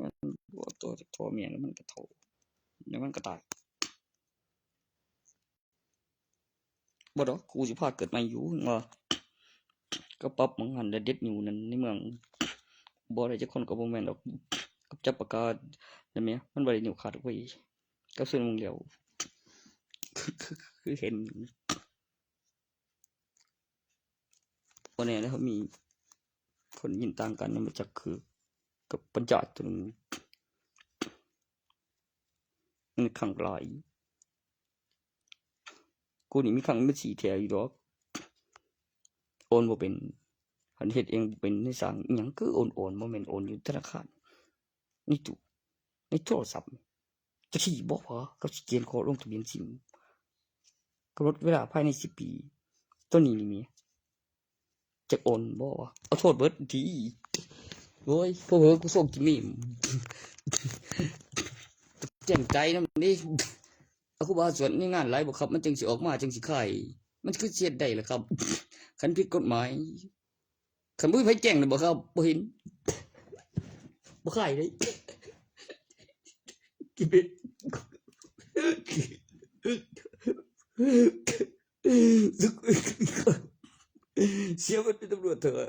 ມັນບໍ່ເອົາໂຕຈາກພໍ່ແມ່ ແລ້ວມັນກໍເຖົ້າ ແລ້ວມັນກໍຕາຍ. ບໍ່ດອກ ກູຊິພາເກີດໃໝ່ຢູ່ ວ່າ ກໍປັບໝ່ອງຫັ້ນ ແລ້ວເດັດນິ້ວນັ້ນໃນເມືອງ ບໍ່ໄດ້ຈັກຄົນກໍບໍ່ແມ່ນດອກ ກັບຈັບປາກການັ້ນແໝ ມັນບໍ່ໄດ້ນິ້ວຂາດອອກໄປ ກັບສ່ວນມຶງແລ້ວ ຄື ຄື ຄືເຫັນ ບໍ່ແນ່ເດ້ ມີຄົນຍິນຕ່າງກັນ ຍັງບໍ່ຈັກຄືກັບປັນຈາໂຕໜຶ່ງ ມັນຄັງຫຼາຍ. ກູນີ້ມີຄັງເປັນສີ່ແຖວຢູ່ດອກ ໂອນບໍ່ເປັນ ຄັນເຮັດເອງບໍ່ເປັນ ໃນສ້າງອີ່ຫຍັງຄືໂອນ ໂອນ ບໍ່ແມ່ນໂອນຢູ່ທະນາຄານ ໃນຕູ້ ໃນໂທລະສັບ ຈະຂີ້ບໍ່ວະ ກັບຊິກຽນຂໍລົງທະບຽນຊິມ ກຳນົດເວລາພາຍໃນສິບປີ ຕອນນີ້ນີ້ແມ ຈັກໂອນບໍ່ວະ ເອົາໂທດເບິດຕິ ໂອ້ຍ ເຜີໆ ກູສົ່ງກິນມີມ ແຈ້ງໄຕນຳເດ້ ເອົາ ຄູບາສວດໃນງານຫຼາຍບໍ່ຄັບ ມັນຈຶ່ງຊິອອກມາ ຈຶ່ງຊິຂາຍ ມັນຄືຊິເຮັດໄດ້ລະຄັບ ຄັນຜິດກົດໝາຍ. ຄັນບໍ່ມີໃຜແຈ້ງນະບໍ່ຄັບ ບໍ່ເຫັນ ບໍ່ຂາຍເດ້ ກິນເບັດ ເສຍເບິດເປັນຕຳຫຼວດເຖາະ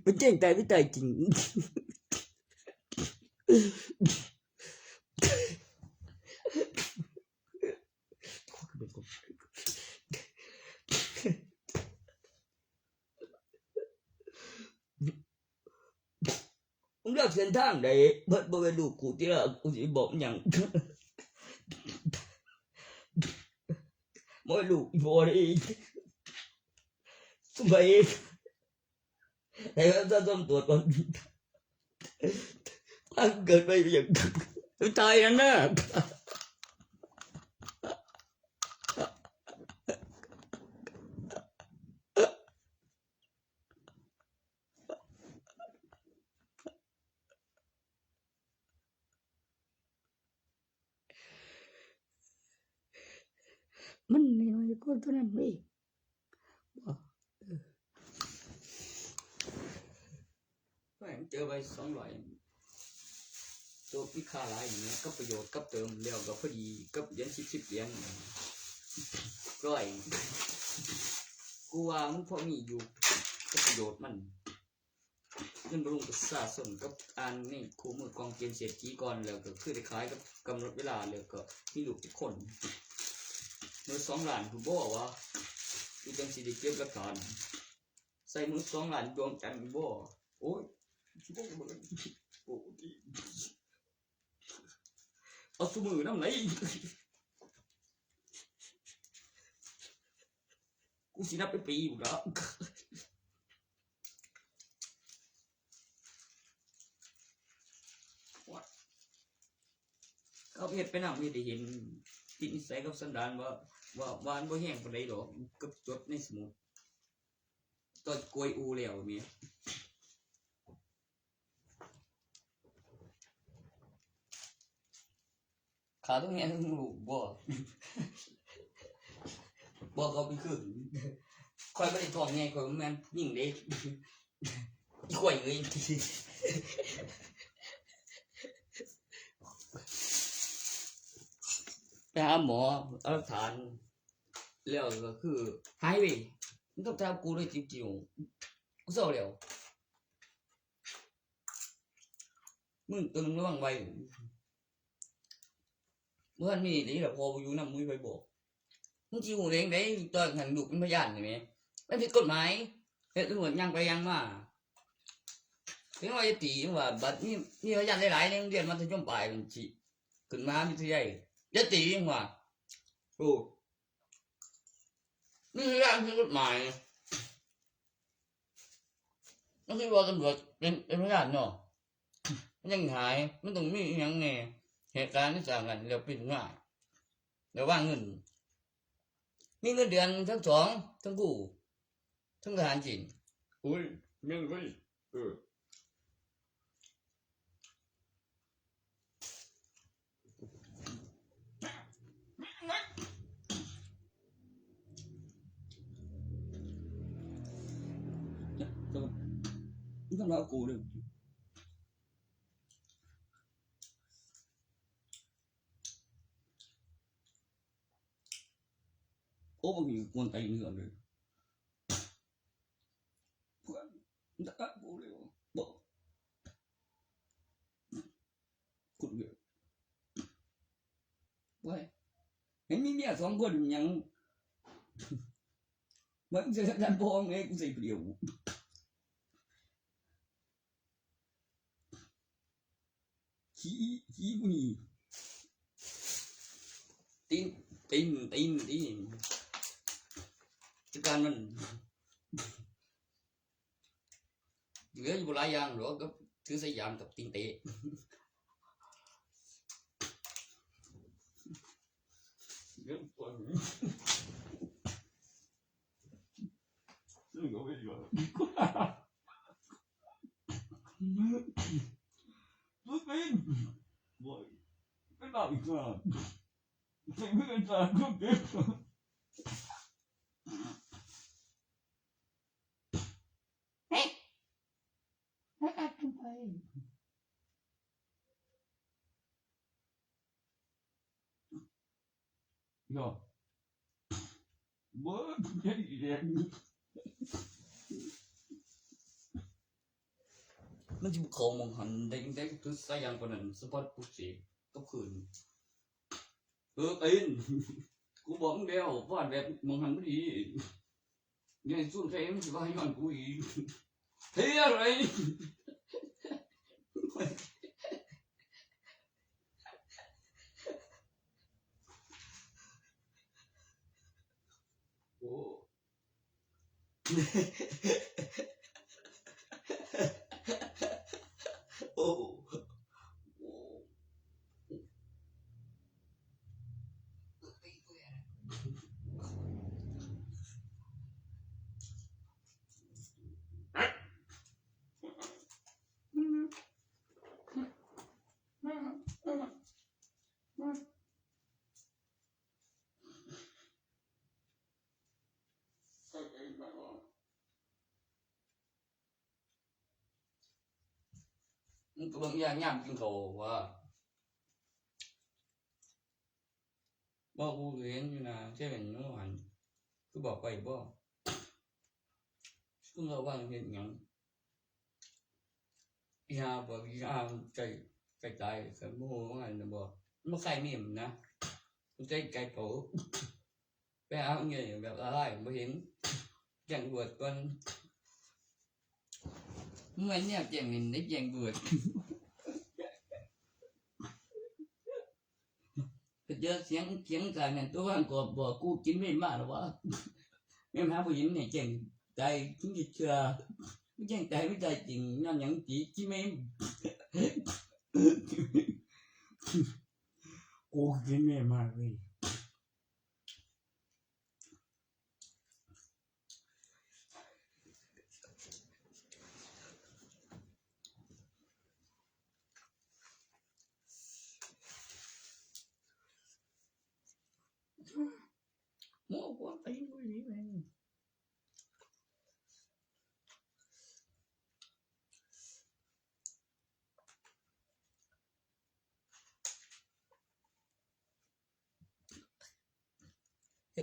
ມັນແຈ້ງຕາຍ ມັນຕາຍຈິງ. ມຶງເລືອກເສັ້ນທາງໃດ ເບິດບໍ່ແມ່ນລູກກູຕິລະ ກູຊິບອກຫຍັງ ບໍ່ແມ່ນລູກອີ່ພໍ່ເດ້ ຊຸມໃຜ ໃຫ້ປະຊາຊົນຕວດກ່ອນ ພາເກີດໃໝ່ໄປຫຍັງ ຕາຍຫັ້ນນະ. ມັນນ້ອຍກວ່າໂຕນັ້ນເວີຍ ບໍ່ ເອີ ແມ່ງເຈີໄວ້ສອງຮ້ອຍ ໂຕມີຄ່າຫຼາຍນີ້ ກັບປະໂຫຍດ ກັບເຕີມແລ້ວກໍພໍດີ ກັບຫຼຽນສິບ ສິບຫຼຽນ ຮ້ອຍ ກູວ່າມັນພໍມີຢູ່ ກັບປະໂຫຍດມັນ. ເງິນບຳລຸງປະຊາຊົນ ກັບອ່ານໃນຄູ່ມືກອງເກນເສດຖີກ່ອນ ແລ້ວກໍຄືໄດ້ຂາຍກັບກຳນົດເວລາ ແລ້ວກໍມີລູກຈັກຄົນ ເໝິດສອງລ້ານພຸ້ນບໍ່ວະ ຄືຈັ່ງຊິໄດ້ເກັບຫຼັກຖານ ໃສ່ເໝິດສອງລ້ານດວງຈັນບໍ່ ໂອ້ຍ ຊິບໍ່ເໝິດ ໂອ້ຍ ເອົາຊຸມື້ນຳໃດ ກູຊິນັບເປັນປີພຸ້ນລະ ເຂົາເຮັດໄປນຳ ເຮັດໃຫ້ເຫັນຕິດນິໄສກັບສັນດານວ່າ ວ່າ ວ່າມັນບໍ່ແຮງປານໃດດອກ ກັບຈົດໃນສະໝຸດ ຕອນກວຍອູແລ້ວແມ່ນ ຂ້າຕ້ອງແຍກລູກບໍ່? ບໍ່ ເຂົາເປັນຄຶງ ຂ້ອຍບໍ່ໄດ້ທ້ອງໃຫຍ່ ຂ້ອຍບໍ່ແມ່ນຜູ້ຍິງເດ້ ອີຄວາຍເອີຍ ໄປຫາໝໍເອົາຫຼັກຖານ ແລ້ວກໍຄືຫາຍເວີຍ ມຶງຕ້ອງຖາມກູເລີຍຈິງໆ ກູເຊົາແລ້ວ ມຶງໂຕໜຶ່ງລະວັງໄວ້ ບໍ່ທັນມີນີ້ລະ ພໍ່ບໍ່ຢູ່ນຳ ບໍ່ມີໃຜບອກ ມຶງຊິຮູ້ໄດ້ຈັ່ງໃດ ຕອນຫັ້ນລູກເປັນພະຍານນີ້ແໝ ມັນຜິດກົດໝາຍ ເຮັດຕຳຫຼວດຍ່າງໄປຍ່າງມາ ເຖິງວ່າຈະຕີ ຍັງວ່າບັດມີ ມີພະຍານຫຼາຍໆ ໃນໂຮງຮຽນມັດທະຍົມປາຍ ມັນຊິຂຶ້ນມະຫາວິທະຍາໄລ ຢ່າຕີ ຍັງວ່າ ໂອ້ ມີພະຍານຜິດກົດໝາຍ ມັນຄືວ່າຕຳຫຼວດເປັນ ເປັນພະຍານເນາະ ມັນຍັງຫາຍ ມັນຕ້ອງມີອີ່ຫຍັງແດ່ ເຫດການທີ່ສ້າງກັນແລ້ວເປັນມາ ແລ້ວວາງເງິນ ມີເງິນເດືອນທັງສອງ ທັງຄູ ທັງທະຫານຈີນ ໂອ້ຍ ແມ່ນເວີຍ ເອີ. ສຳລັບກູເລີຍ ໂອ້ ບັກນີ້ກວນໄຕເໜືອເລີຍ ເພື່ອນ ບໍ່ ຄົນດຽວ ໂອ້ຍ ໃຫ້ມີເມຍສອງຄົນຫຍັງ ມັນຈະກັນພ້ອມໄງ ກູໃສ່ຜູ້ດຽວ ຂີ້ ຂີ້ກູນີ້ ຕີນ ຕີນ ຕີນ ຕີນ ຈັດການມັນ. ເຫຼືອຢູ່ບໍ່ຫຼາຍຢ່າງດອກ ກໍຖືສາຍຢາງກັບຕີນເຕະ ເລື່ອງປວດ ເລື່ອງກໍໄປຢູ່ ບໍ່ເປັນ ບໍ່ເປັນບາບອີກ ເປັນເລື່ອງການເກັບ ເນາະ ເບິ່ງເຫັນອີກແລ້ວ ມັນຊິບໍ່ເຂົ້າໝ່ອງຫັ້ນໄດ້ຈັ່ງໃດ ຄືສາຍຢາງປານນັ້ນ ສະພາບປຸກເສກກັບຄືນ. ເອີ ຕີນ ກູບອກມຶງແລ້ວ ວາດແບບໝ່ອງຫັ້ນບໍ່ດີ ຢ່າໃຫ້ສູນໃສ່ ມັນຊິວ່າຍ້ອນກູອີກ ເຮັດອະໄລ ໂອ້. ໂອ້ ໂອ້ ມຶງກໍເບິ່ງຍາມ ຍາມກິນເຂົ້າວ່າ ບໍ່ ກູເຫັນຢູ່ໜ້າເຊເວັ່ນຢູ່ຫັ້ນ ຄືບອກໄປບໍ່ ຄືເຮົາວ່າເຮັດຫຍັງ ອີຫ່າບອກ ອີຫ່າໃກ້ ໃກ້ຕາຍ ຄັນບໍ່ຮູ້ວ່າຫັ້ນນະບໍ່ ມັນບໍ່ໃສ່ມີມນະ ມັນໃສ່ໄກ່ເປົ່າ. ໄປຫາເງິນແບບລະລາຍບໍ່ເຫັນ ແຈ້ງຕຳຫຼວດກ່ອນ ແມ່ນແນວແຈ້ງເງິນໄດ້ແຈ້ງຕຳຫຼວດ ໄປເຈີສຽງ ສຽງສາຍແມ່ນຕົວວາງກອບບອກ ກູກິນເວມາແລ້ວວະ ແມ່ນຫາຜູ້ຍິງໃຫ້ແຈ້ງຕາຍ ເຖິງຈະເຊື່ອ ແຈ້ງຕາຍບໍ່ຕາຍຈິງ ຍ້ອນຫຍັງຕິ ກິນເວມ ກູກິນເວມາເວີຍ. ເຮ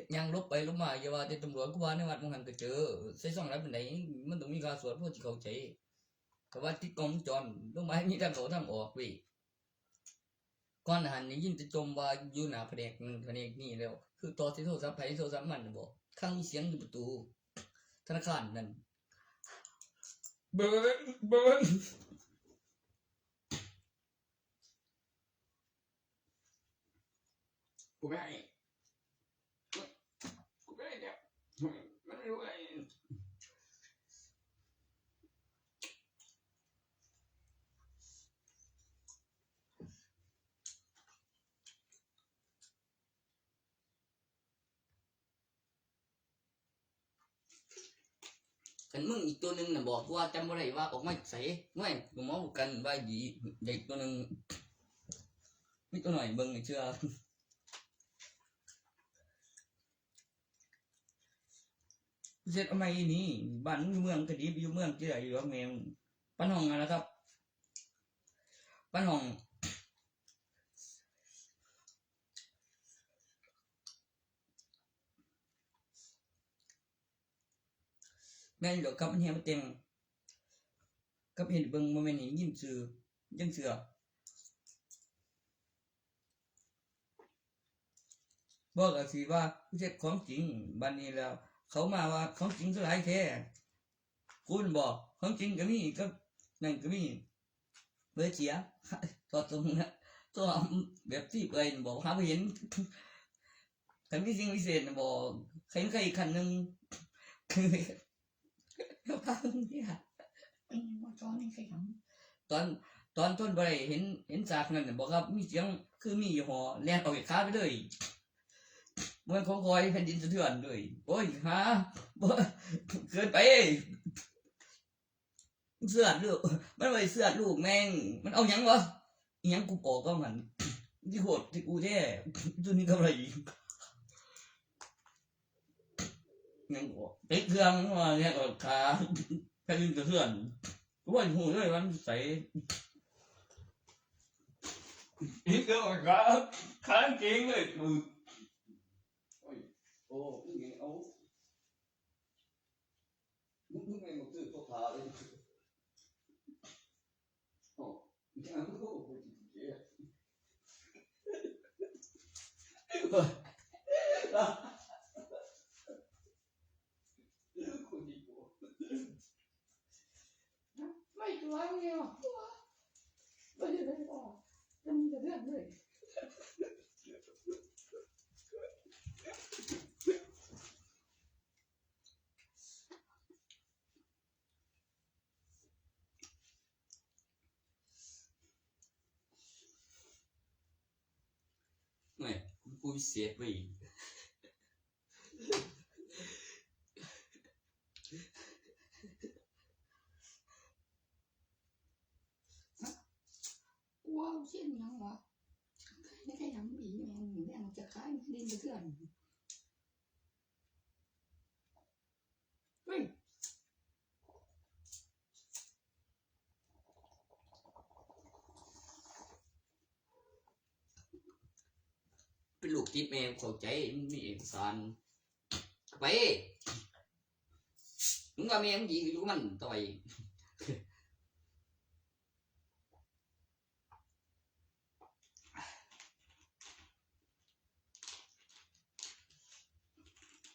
ັດຫຍັງຫຼົບໄປຫຼົບມາ ຢ່າວ່າແຕ່ຕຳຫຼວດ ກູວ່າໃນວັດໝ່ອງຫັ້ນກໍເຈີ ໃສ່ຊອງຫຼາຍປານໃດ ມັນຕ້ອງມີຄ່າສວດ ພໍຊິເຂົ້າໃຈ ກໍວ່າຕິດກ້ອງວົງຈອນ ລົງມາໃຫ້ມີທາງເຂົ້າທາງອອກເວີຍ ກ່ອນໜ້າຫັ້ນໄດ້ຍິນແຕ່ຈົ່ມວ່າຢູ່ໜ້າພະແນກນັ້ນພະແນກນີ້ແລ້ວ ຄືຕໍ່ໃສ່ໂທລະສັບໃຜໂທລະສັບມັນບໍ ຄັງມີສຽງຢູ່ປະຕູທະນາຄານນັ້ນ ເບິ່ງ ເບິ່ງ. ຄັນມຶງອີກໂຕໜຶ່ງນະບອກວ່າຈຳບໍ່ໄດ້ວ່າອອກມາຈາກໃສ ຫ້ວຍ ໝໍປະກັນວ່າດີ ໄດ້ໂຕໜຶ່ງ ມີໂຕໜ້ອຍເບິ່ງໃຫ້ເຊື່ອ ເຊັດເອົາໃໝ່ນີ້ ບ້ານເມືອງກະດີ ຢູ່ເມືອງຈະໄດ້ຢູ່ດອກແມ່ ປັນຫ້ອງຫັ້ນລະຄັບ ປັນຫ້ອງ. ໂ ແມ່ນຢູ່ດອກ ກັບມັນແຮງມາແຕ່ງ ກັບເຮັດໃຫ້ເບິ່ງ ບໍ່ແມ່ນໃຫ້ຍິນຊື່ ຍັງເຊື່ອ ບໍ່ກໍຊິວ່າເຮັດຂອງຈິງ ບັດນີ້ແລ້ວເຂົາມາວ່າຂອງຈິງຄືຫຼາຍແທ້ ຄູນບອກ ຂອງຈິງກໍມີ ກັບນັ້ນກໍມີ ເລີຍເສຍ ຖອດສົ່ງນະ ຕົວະແບບທີ່ເປື່ອຍນັ້ນບອກ ຫາບໍ່ເຫັນ ຄັນມີສິ່ງວິເສດນະບອກ ເຫັນໃຜອີກຂັ້ນໜຶ່ງ ພາເບິ່ງເດຍ ອືມ ມາສອນໃຫ້ໃຄຫຍັງ ຕອນ ຕອນທົນບໍ່ໄດ້ ເຫັນ ເຫັນສາກນັ້ນນະບໍ່ຄັບ ມີສຽງຄືມີຍີ່ຫໍ້ ແລ່ນອອກຈາກຂາໄປເລີຍ ບໍ່ແມ່ນຂອງຂ້ອຍ ແຜ່ນດິນສະເທືອນເລີຍ ໂອ້ຍ ຫາ ບໍ່ ເກີນໄປ ເຊືອດລູກ ມັນບໍ່ໄດ້ເຊືອດລູກແມ່ງ ມັນເອົາຫຍັງວະ ອີຫຍັງກູປອກກັບມັນ ຊິໂຫດໃສ່ກູແທ້ ໂຕນີ້ກໍບໍ່ໄດ້ອີກ ຫຍັງກໍຕິດເຄື່ອງມາແລ້ວກໍຂາ ແຜ່ນດິນສະເທືອນ ໂອ້ຍ ຮູ້ເລີຍວ່າມັນໃສ ຕິດເຄື່ອງຂາ ຂາກາງເກງເລີຍ ໂອ້ຍ ໂອ້ ເອົາ ມຶງ ມຶງແມ່ນບໍ່ຖືກຕົວພາເລີຍ ໂອ້ ໄປຕົວະເລີຍ ບໍ່ໄດ້ໄປອອກ ມັນຈະເລື່ອນເລີຍ. ແໝ່ ຄູພິເສດເວີຍ ວ້າວ ເຊັ່ນຫຍັງວະ ໃກ້ຫຍັງອີກ ແມ່ງ ແມ່ງຈະຂາຍດິນເຖື່ອນ. ເຮີ້ຍ ເປັນລູກຕິດແມ່ ເຂົ້າໃຈ ມັນມີເອກະສານ ໄປ ມຶງວ່າແມ່ມຶງດີຢູ່ມັນຕໍ່ໄປ.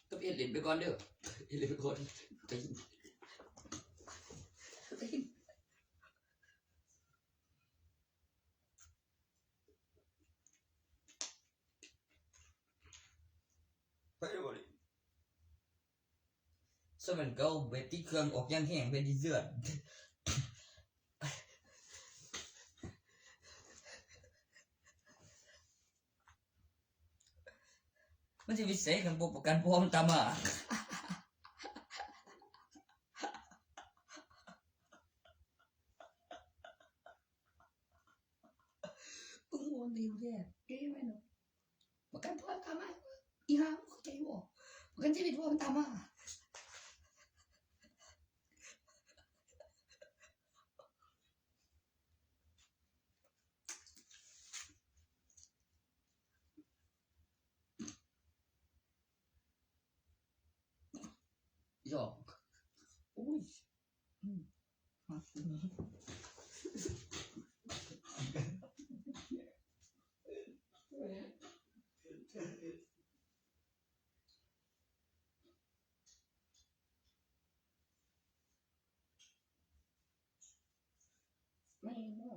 ກັບເອັດເຫຼັ້ນໄປກ່ອນເດີ ເອັດເຫຼັ້ນໄປກ່ອນ ໄປ ໄປ ໄປເດີ ສະແມ່ນເຂົາແບບຕິດເຄື່ອງອອກຢ່າງແຮງ ແບບດິນເຈື່ອນ ມັນຊິໄປໃສຄັນບໍ່ປະກັນ ເພາະວ່າມັນຕາມມາ. ມຶງໂອນເລວແທ້ ເອີ ແມ່ນເນາະ ປະກັນຕົວຕາມມາ ອີຫ່າ ເຂົ້າໃຈບໍ່? ປະກັນຊີວິດບໍ່ ມັນຕາມມາ. ຢອກ ໂອ້ຍ ອືມ ແມ່ນບໍ່?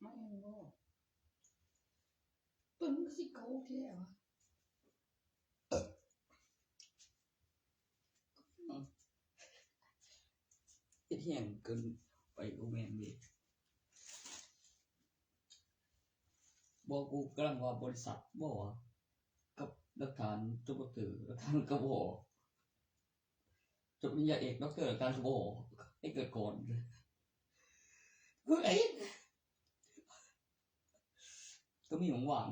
ມາແມ່ນບໍ່? ເບິ່ງຄືຊິເກົ່າແທ້ວະ. ເຮັດແຮງເກີນໄປ ບໍ່ແມ່ນເດ້. ບໍ່ ກູກຳລັງວ່າບໍລິສັດບໍ່ວະ ກັບຫຼັກຖານຈົບດັອກເຕີ ຫຼັກຖານກໍບໍ່ອອກ. ຈົບປະລິນຍາເອກ ດັອກເຕີ ອາຈານກໍບໍ່ໃຫ້ເກີດກ່ອນ ເຮີ້ຍ ກໍມີຫວ່າງວ່າງ.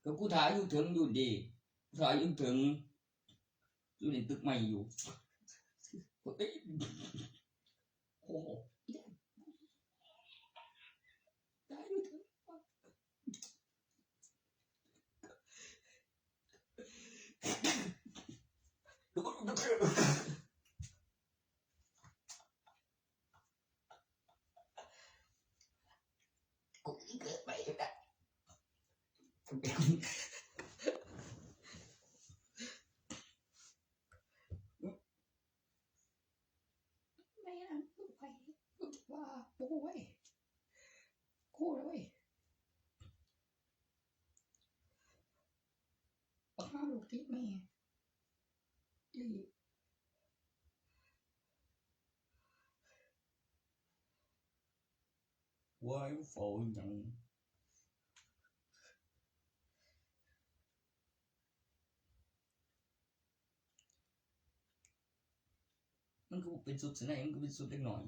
ກໍກູຖ້າຢູ່ເທິງຢູ່ເດ ຖ້າຢູ່ເທິງ ຢູ່ໃນຕຶກໃໝ່ຢູ່ ໂອ້ ຖ້າຢູ່ເທິງ. ແມ່ນ ໄປ ວ່າ ໂອ້ຍ ໂຄດເວີຍ ບັກຫາລູກຕິດແມ່ອີ່ຫຼີ. ວ້າຍ ເຝົ້າອີ່ຫຍັງ? ມັນຄືບໍ່ເປັນຊຸດຊັ້ນນະ ມັນຄືເປັນຊຸດເດັກນ້ອຍ.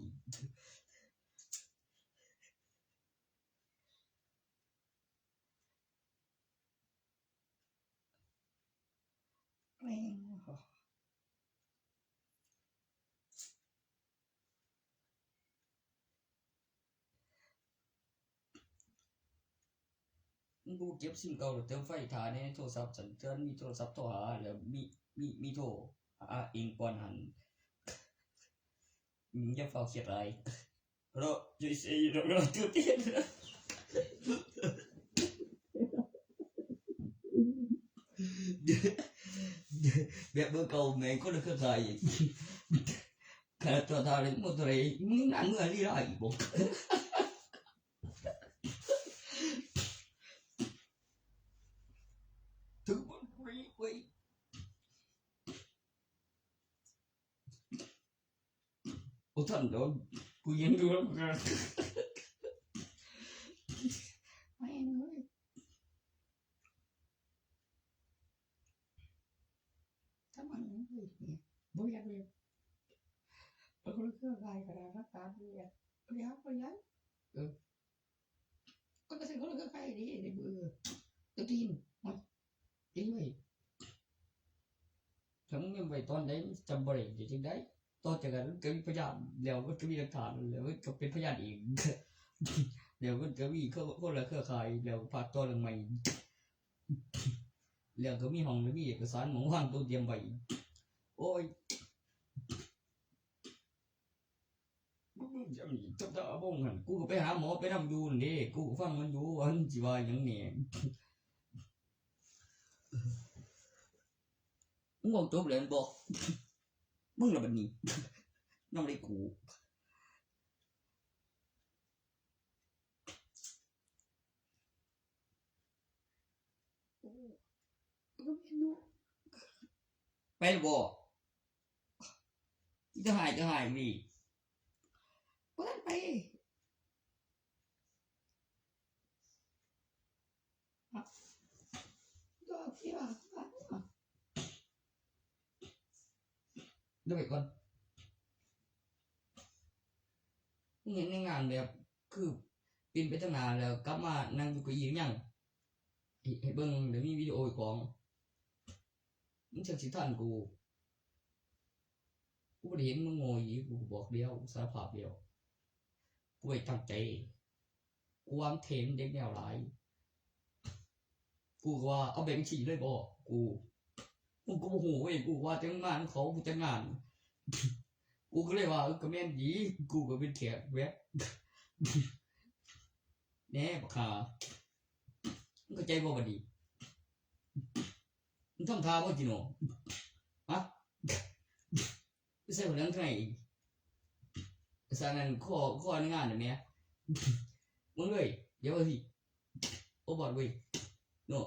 ແມ່ນ ມຶງກໍບໍ່ເກັບຊິມເກົ່າ ແຕ່ໄຟຖ້າແດ່ ໂທລະສັບຊັ້ນ ເທື່ອມີໂທລະສັບໂທຫາ ແລ້ວມີ ມີ ມີໂທຫາເອງກ່ອນຫັ້ນ. ອືມ ຢ່າຟ້າວຄຽດຫຼາຍ. ເພາະຢູ່ໃນເສຍຢູ່ດອກເນາະ ຕື່ນເຕັ້ນ ແບບເບີເກົ່າແມ່ນຄົນລະເຄືອຂ່າຍອີກ. ຂະໜາດຕົວທາງນີ້ບໍ່ເທົ່າໃດ ມຶງງານເມືອລີລາອີກບໍ່? ຖືກບໍ່ໄປ ບໍ່ທັນດອກ ກູຍັງຢູ່ນຳກັນ ແມ່ນເວີຍ ທຳໄມ ບໍ່ຢາກເລີຍ ເອົາຄົນລະເຄືອຂ່າຍຂະໜາດຮັກສາບໍ່ຢາກ ບໍ່ຢາກ ບໍ່ຢາກ ເອີ. ຂ້ອຍກໍຊື້ຄົນລະເຄືອຂ່າຍເດ້ ໄດ້ເບີ ໂຕຈີນ ໂອ້ຍ ເອີຍ ຖ້າມຶງແມ່ນໄວ້ຕອນໃດ ມັນຈຳບໍ່ໄດ້ ເຮັດຈັ່ງໃດ? ຕໍ່ຈາກນັ້ນມັນກໍມີພະຍານ ແລ້ວມັນກໍມີຫຼັກຖານ ແລ້ວມັນກໍເປັນພະຍານເອງ ແລ້ວມັນກໍມີຄົນລະເຄືອຂ່າຍ ແລ້ວພາກຕໍ່ເລື່ອງໃໝ່ ແລ້ວກໍມີຫ້ອງ ແລ້ວມີເອກະສານໝ່ອງວາງໂຕຕຽມໄວ້ ໂອ້ຍ. ມຶງຈະມີຈັບຕາບົງຫັ້ນ ກູກໍໄປຫາໝໍໄປນຳຢູ່ຫັ້ນເດ້ ກູກໍຟັງມັນຢູ່ ວ່າມັນຊິວ່າຫຍັງແດ່. ມຶງເວົ້າຈົບແລ້ວແມ່ນບໍ່? ມຶງລະບັດນີ້ ນຳໄດ້ກູ. ໂອ້ ເອີ ແມ່ນຢູ່ ໄປແລ້ວບໍ່? ອີຕາຮ້າຍ ຕາຮ້າຍນີ້ ບໍ່ທັນໄປ ລະໄປກ່ອນ ເຫັນໃນງານແບບ ຄືປິ່ນໄປທາງໜ້າແລ້ວກັບມານັ່ງຢູ່ເກົ້າອີ່ຫຍັງ ໃຫ້ ໃຫ້ເບິ່ງ ແລ້ວມີວິດີໂອຂອງ ມັນຈັ່ງຊິທັນກູ ກູບໍ່ໄດ້ເຫັນມຶງໂງ່ອີ່ຫຼີ ກູບອກແລ້ວ ສາລະພາບແລ້ວ ກູບໍ່ໄດ້ຕັ້ງໃຈ ກູວ່າມັນເທ່ ມັນເດັກແນວຫຼາຍ ກູກໍວ່າ ເອົາແບບຈັ່ງຊີ້ເລີຍບໍ ກູ ກູກໍບໍ່ຮູ້ເວີຍ ກູວ່າແຕ່ງານເຂົາ ຜູ້ຈັດງານ ກູກໍເລີຍວ່າ ເອີ ກໍແມ່ນດີ ກູກໍເປັນແຂກແວະ ແນ່ ບັກຫ່າ ມຶງເຂົ້າໃຈບໍ່ບັດນີ້? ມຶງທຳທ່າບໍ່ຈີໂນ່? ຮະ? ໄປໃສ່ຫົວເຫຼືອງທາງໃນອີກ ສະນັ້ນ ຂໍ ຂໍອະນຸຍາດໄດ້ແມ? ມຶງເອີຍ ຢ່າເວົ້າຊິ ໂອບອດເວີຍ ໂນ່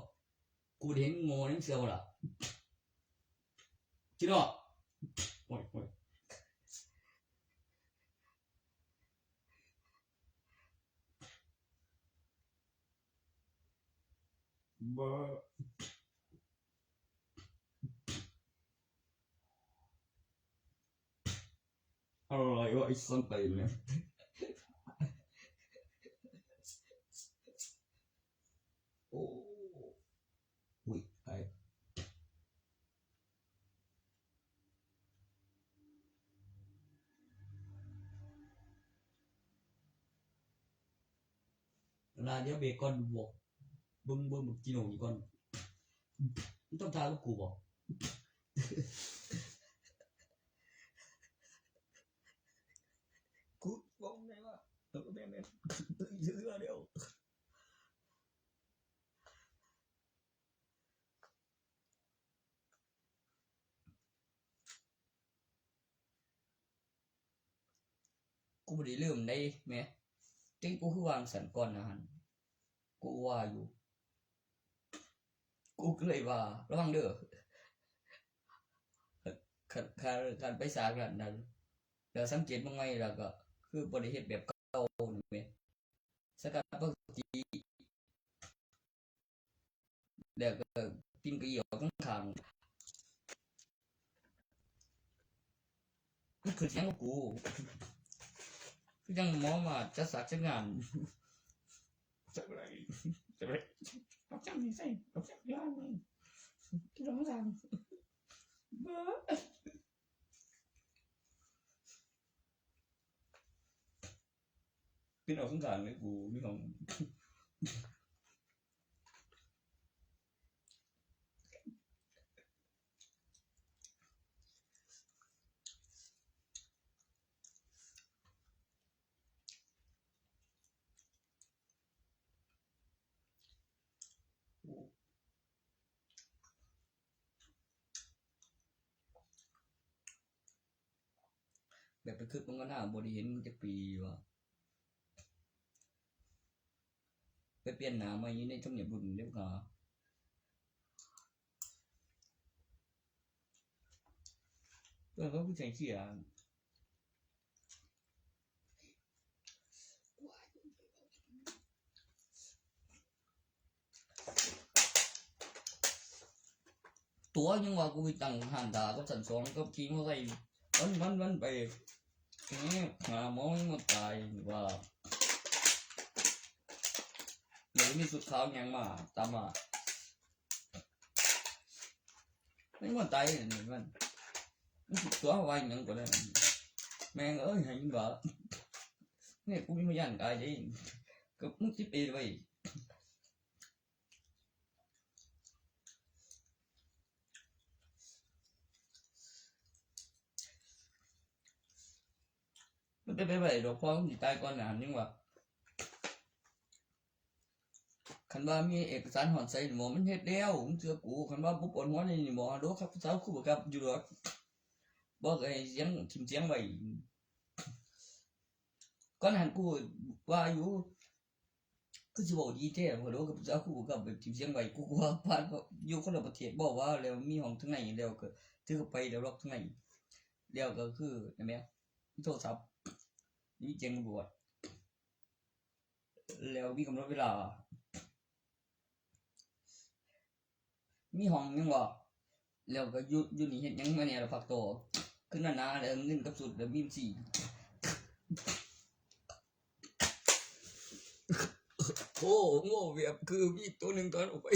ກູໄດ້ເຫັນໂງ່ໃນເສື້ອບໍ່ລະ ຈີໂນ່ ໂອ້ຍ ໂອ້ຍ. ອະໄລວະ ໄອ້ສັນຕີນເນຍ ໂອ້. ດຽວເບຣກກ່ອນ ບອກ ເບິ່ງ ເບິ່ງບັກຈີໂນ່ນີ້ກ່ອນ ມຶງຕ້ອງຖ່າຍກັບກູບໍ? ກູບອກໄດ້ວ່າ ເອີ ແມ່ນໆ ເບິ່ງຊື່ໆ ດຽວ. ກູບໍ່ໄດ້ລືມໃດແມະ ແຕ່ກູຄືວ່າຈັ່ງຊັ້ນກ່ອນນະຫັ້ນ ກູວ່າຢູ່ ກູກໍເລີຍວ່າລະວັງເດີ ຄັນ ຄັນ ຄັນໄປສາກນັ້ນນະ ແລ້ວສັງເກດເບິ່ງໃໝ່ ແລ້ວກໍຄືບໍ່ໄດ້ເຮັດແບບເກົ່ານີ້ແມະ ສະກັດປົກກະຕິ ແລ້ວກໍຕີນກໍເອີ່ຍອອກຂ້າງໆ ມັນຂຶ້ນສຽງກັບກູ ຄືຈັ່ງໝໍມາຈັດສາກຈັດງານ ຈັກໄດ້ ຈັກໄດ້ ດອກຈັນນີ້ໃສ່ ດອກຈັນຢູ່ຫັ້ນ ດອກຈັນ ເບິ່ງ. ເປັນເອົາສົງສານເລີຍກູ ມີຄວາມ ແບບໄປຄຶດເບິ່ງກ່ອນນະ ບໍ່ໄດ້ເຫັນຈັກປີວ່າ ໄປປ່ຽນໜ້າໃໝ່ຢູ່ໃນທຳນຽບລຸ້ນເດ້ພວກເຮົາ ເອີ ເຂົາຄືໃສ່ເສື້ອ ຕົວະ ຍັງວ່າກູໄປຕັ້ງຮ້ານຖ້າກັບຊັ້ນສອງ ກັບຂີ່ມໍໄຊວັນໆໆໄປ ຫາໝໍຍັງບໍ່ຕາຍວ່າ ແລ້ວມີຊຸດຂາວຍ່າງມາ ຕາມມາ ມັນບໍ່ຕາຍນີ້ ມັນ ມັນຊິຕົວະວ່າຫຍັງກໍໄດ້ ແມ່ງເອີຍ ໃຫ້ມັນວ່າ ນີ້ ກູມີພະຍານກາຍເດ້ ກໍມຶງຊິໄປໄວ້ ມັນໄປໄປໄວດອກ ເພາະມັນຊິຕາຍກ່ອນໜ້າຫັ້ນ ຍັງວ່າ ຄັນວ່າມີເອກະສານຮອດໃສນີ້ໝໍມັນເຮັດແລ້ວ ມຶງເຊື່ອກູ ຄັນວ່າບໍ່ປວດຫົວນີ້ໝໍ ໂດ ຄັບສາວຄູບໍ່ກັບຢູ່ດອກ ບອກໃຫ້ສຽງ ຖິ້ມສຽງໄວ້ ກ່ອນຫັ້ນກູວ່າຢູ່ ຄືຊິເວົ້າດີແທ້ ໂດ ຄັບສາວຄູບໍ່ກັບ ແບບຖິ້ມສຽງໄວ້ ກູກໍວ່າຜ່ານ ຢູ່ຄົນລະປະເທດບໍ່ວ່າ ແລ້ວມີຫ້ອງທາງໃນ ແລ້ວກໍຖືເຂົ້າໄປ ແລ້ວລັອກທາງໃນ ແລ້ວກໍຄືນັ້ນແຫຼະ ມີໂທລະສັບ ມີແຈ້ງຕຳຫຼວດ ແລ້ວມີກຳນົດເວລາ ມີຫ້ອງຫຍັງບໍ່ ແລ້ວກໍຢູ່ ຢູ່ນີ້ເຮັດຫຍັງມາແດ່ລະ ພັກຕໍ່ ຄືໜ້າໆ ແລ້ວເງິນກັບຊຸດ ແລ້ວມີບັນຊີ ໂອ້ ເວົ້າແບບຄືມີໂຕໜຶ່ງຖອນອອກໄປ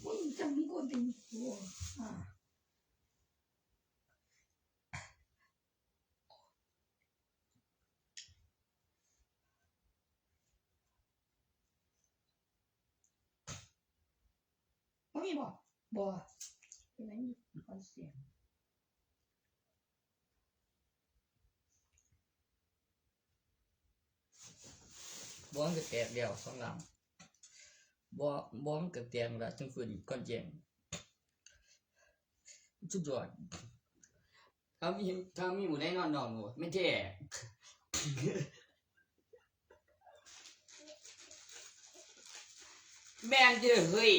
ມຶງຈະມີຄົນເປັນ ໂອ້ ອາ. ບໍ່ມີບໍ່? ບໍ່ ເປັນຫຍັງ ມີຄວາມສ່ຽງ. ບໍ່ ມັນກໍແຕກແລ້ວສອງຫຼັງ. ບໍ່ ບໍ່ ມັນກໍແຕກແລ້ວ ຈັ່ງຟື້ນກ່ອນແຈ້ງ. ສຸດຍອດ. ຖ້າມີ ຖ້າມີມື້ໃດນອນນອກນີ້ ແມ່ນແທ້. ແມ່ນເດີ້ເຮີ້ຍ.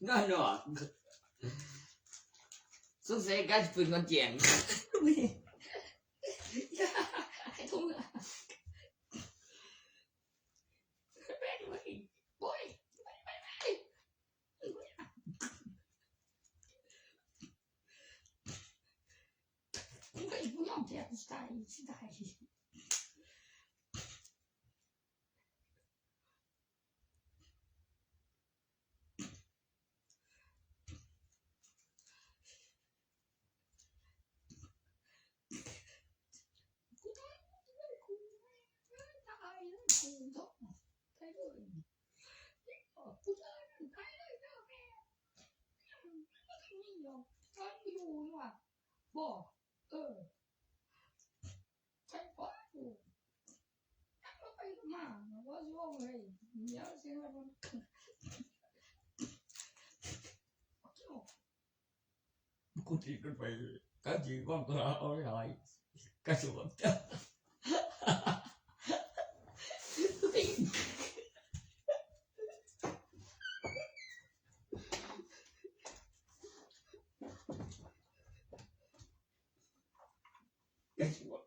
ນອນນອກ. ສົງໄສການຟື້ນກ່ອນແຈ້ງ. ດຽວ ມັນຢູ່ວ່າ ບໍ່ ເອີ ໃສ່ພໍດຢູ່ ຈັກລະໄປມາ ວ່າຊິເວົ້າໃຫ້ ດຽວຊິໃຫ້ມັນ ໂອເຄ. ກູຕີກັນໄປ ກະຊິວາງຕົວເອົາຫຼາຍ ກະຊິວາງ ກະຊິວາງ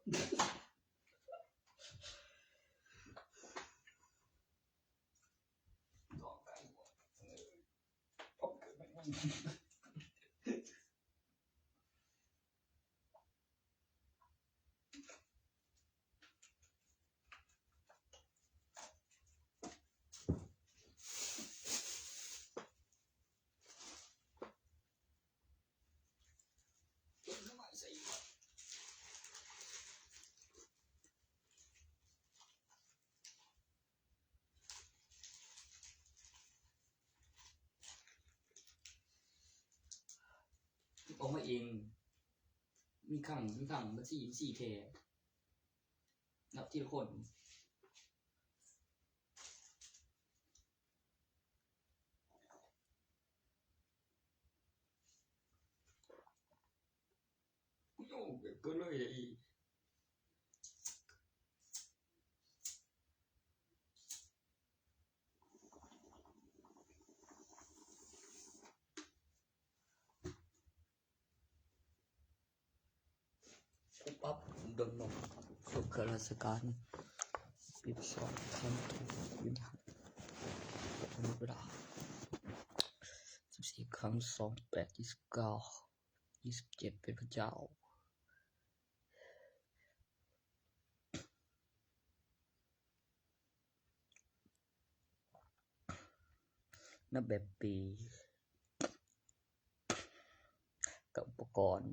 ອອກມາເອງ ມີຄັ້ງ ມີຄັ້ງ ບັນຊີ ບັນຊີແທ້ ນັບທີລະຄົນ. ໂອ້ ກໍເລີຍໄດ້ ປຸບປັບ ດົນນົກ ເຄື່ອງລາຊະການ ສິບສອງ ຄັນ ວິນທາ ເວລາ ສິບສີ່ ຄັນ ສອງ ແປດ ຍີ່ສິບເກົ້າ ຍີ່ສິບເຈັດ ເປັນພະເຈົ້າ. ນັບແບບປີ ກັບອຸປະກອນ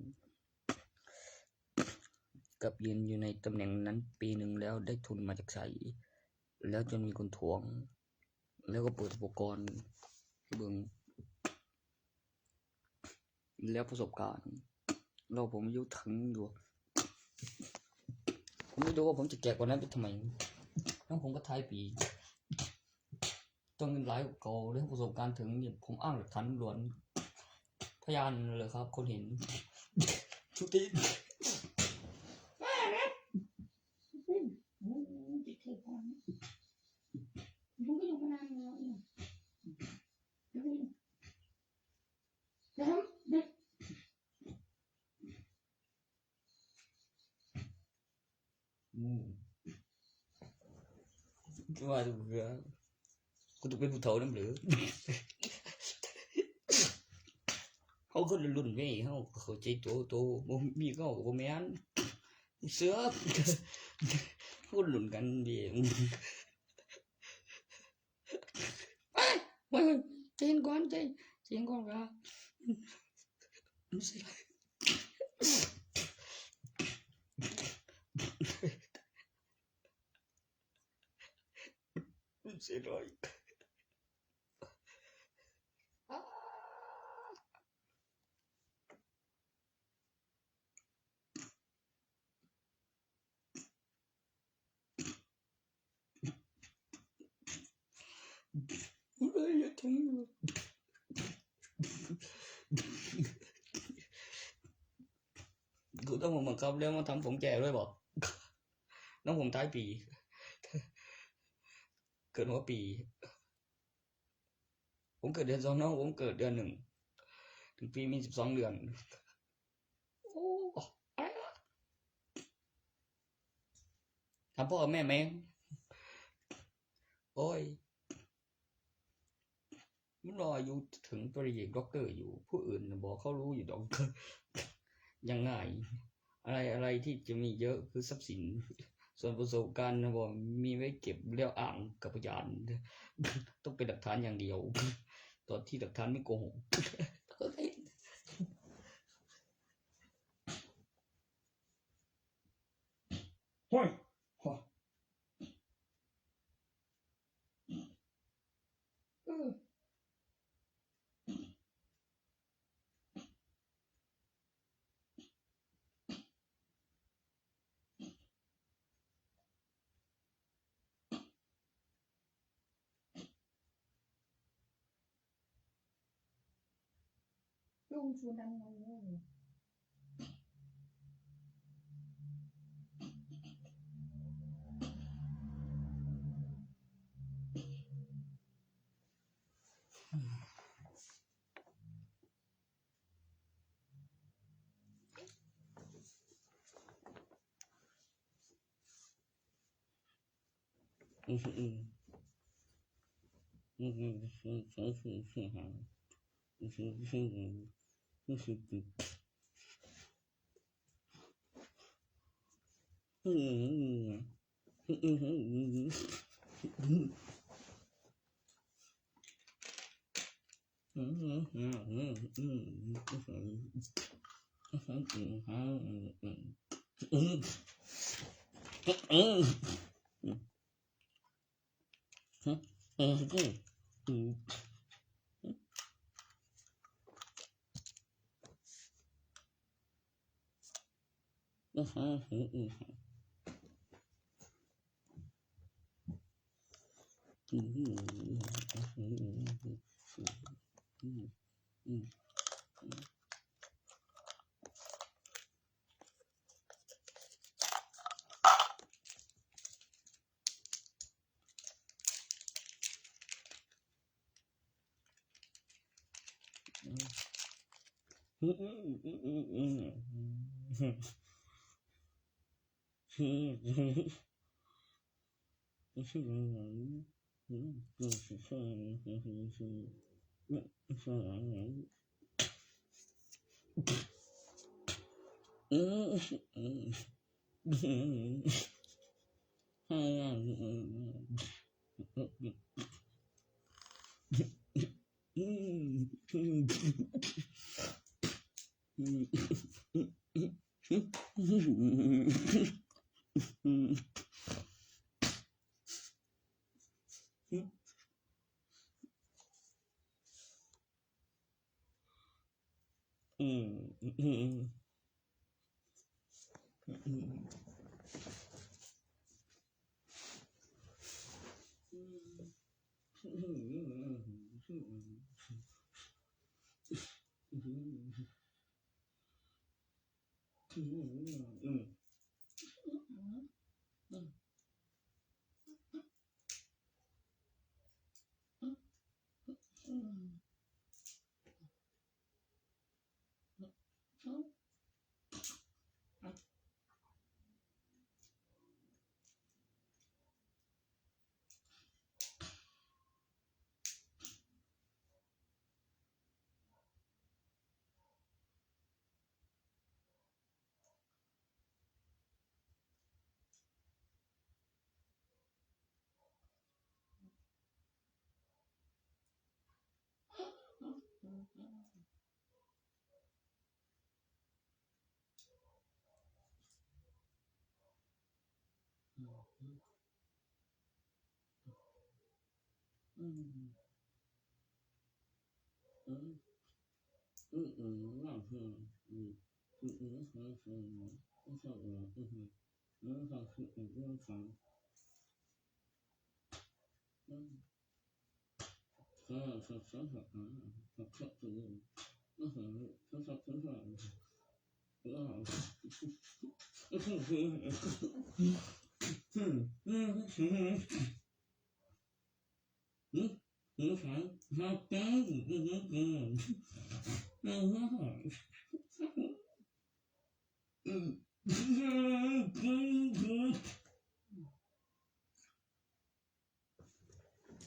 ກັບຢືນຢູ່ໃນຕຳແໜ່ງນັ້ນປີໜຶ່ງແລ້ວ ໄດ້ທຶນມາຈາກໃສ ແລ້ວຈົນມີຄົນທວງ ແລ້ວກໍເປີດອຸປະກອນໃຫ້ເບິ່ງ. ແລ້ວປະສົບການ ແລ້ວຜົມຢູ່ເທິງຢູ່ ຜົມບໍ່ຮູ້ວ່າຜົມຈະແກະກ່ອນນັ້ນໄປທຳໄມ ແລ້ວຜົມກໍຖ່າຍປີ ຕ້ອງເງິນຫຼາຍກວ່າເກົ່າ ເລື່ອງປະສົບການເຖິງນີ້ ຜົມອ້າງຫຼັກຖານລ້ວນ ພະຍານເລີຍຄັບ ຄົນເຫັນ ສຸຕິ ອືມ ວ່າເທື່ອ ກູຕ້ອງເປັນຜູ້ເຖົ້ານຳເດີ ເຮົາຄົນລຸ້ນເວີຍ ເຮົາເຂົ້າໃຈໂຕ ໂຕບໍ່ມີເຮົາກໍບໍ່ແມ່ນ ເຊື່ອ ຄົນລຸ້ນກັນເວີຍ. ໂອ້ຍ ໂອ້ຍ ໂອ້ຍ ໃຈເຢັນກ່ອນ ໃຈ ໃຈເຢັນກ່ອນວ່າ ມັນຊິໄດ້ ມັນຊິໄດ້ ກູຕ້ອງມາບັງຄັບແລ້ວມາທຳຜົມແກ່ດ້ວຍບໍ? ນ້ອງຜົມທ້າຍປີ ເກີດຫົວປີ ຜົມເກີດເດືອນສອງເນາະ ຜົມເກີດເດືອນໜຶ່ງ ໜຶ່ງປີມີສິບສອງເດືອນ. ໂອ້ ຖາມພໍ່ກັບແມ່ແມ່ງ ໂອ້ຍ ມັນວ່າອາຍຸເຖິງປະລິນຍາເອກ ດັອກເຕີຢູ່ ຜູ້ອື່ນນະບອກ ເຂົາຮູ້ຢູ່ດອກ ຢ່າງງ່າຍ. ອາໄລ ອາໄລທີ່ຈະມີເຍາະຄືຊັບສິນ ສ່ວນປະສົບການນະບໍ່ມີໄວ້ເກັບແລ້ວອ້າງກັບພະຍານ ຕ້ອງເປັນຫຼັກຖານຢ່າງດຽວ ຕອນທີ່ຫຼັກຖານມີໂກຫກ. ໂອ້ຍ ເອີ. ອງຊູດຳງົງ.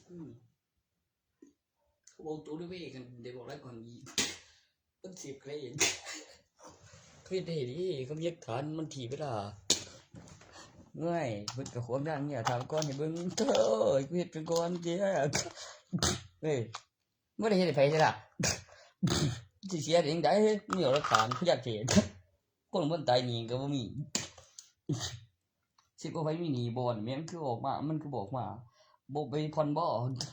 ອືມ ເວົ້າໂຕເດ້ເວີຍ ຄັນໄດ້ເວົ້າຫຼາຍກວ່ານີ້ ມັນເສບໄຂ້. ເຮັດໄດ້ເດ້ ຄຳຢາກຖານມັນຖີບເວລາ. ເອີຍ ເພິ່ນກໍຂວາງທາງເນຍ ຖາມກ່ອນໃຫ້ເບິ່ງ. ໂທ້ຍ ກູເຮັດໄປກ່ອນເດ້. ເອີຍ ບໍ່ໄດ້ເຮັດໃຫ້ໃຜເດ້ລະ ຊິເສຍໄດ້ຈັ່ງໃດ? ມີຫຼັກຖານ ພະຍານເທດ ຄົນບໍ່ຕາຍໜີກໍບໍ່ມີ. ຊິບໍ່ໃຜມີໜີບໍ່ ແມ່ນຄືອອກມາ ມັນຄືບອກມາ ບໍ່ໄປຜ່ອນບໍ່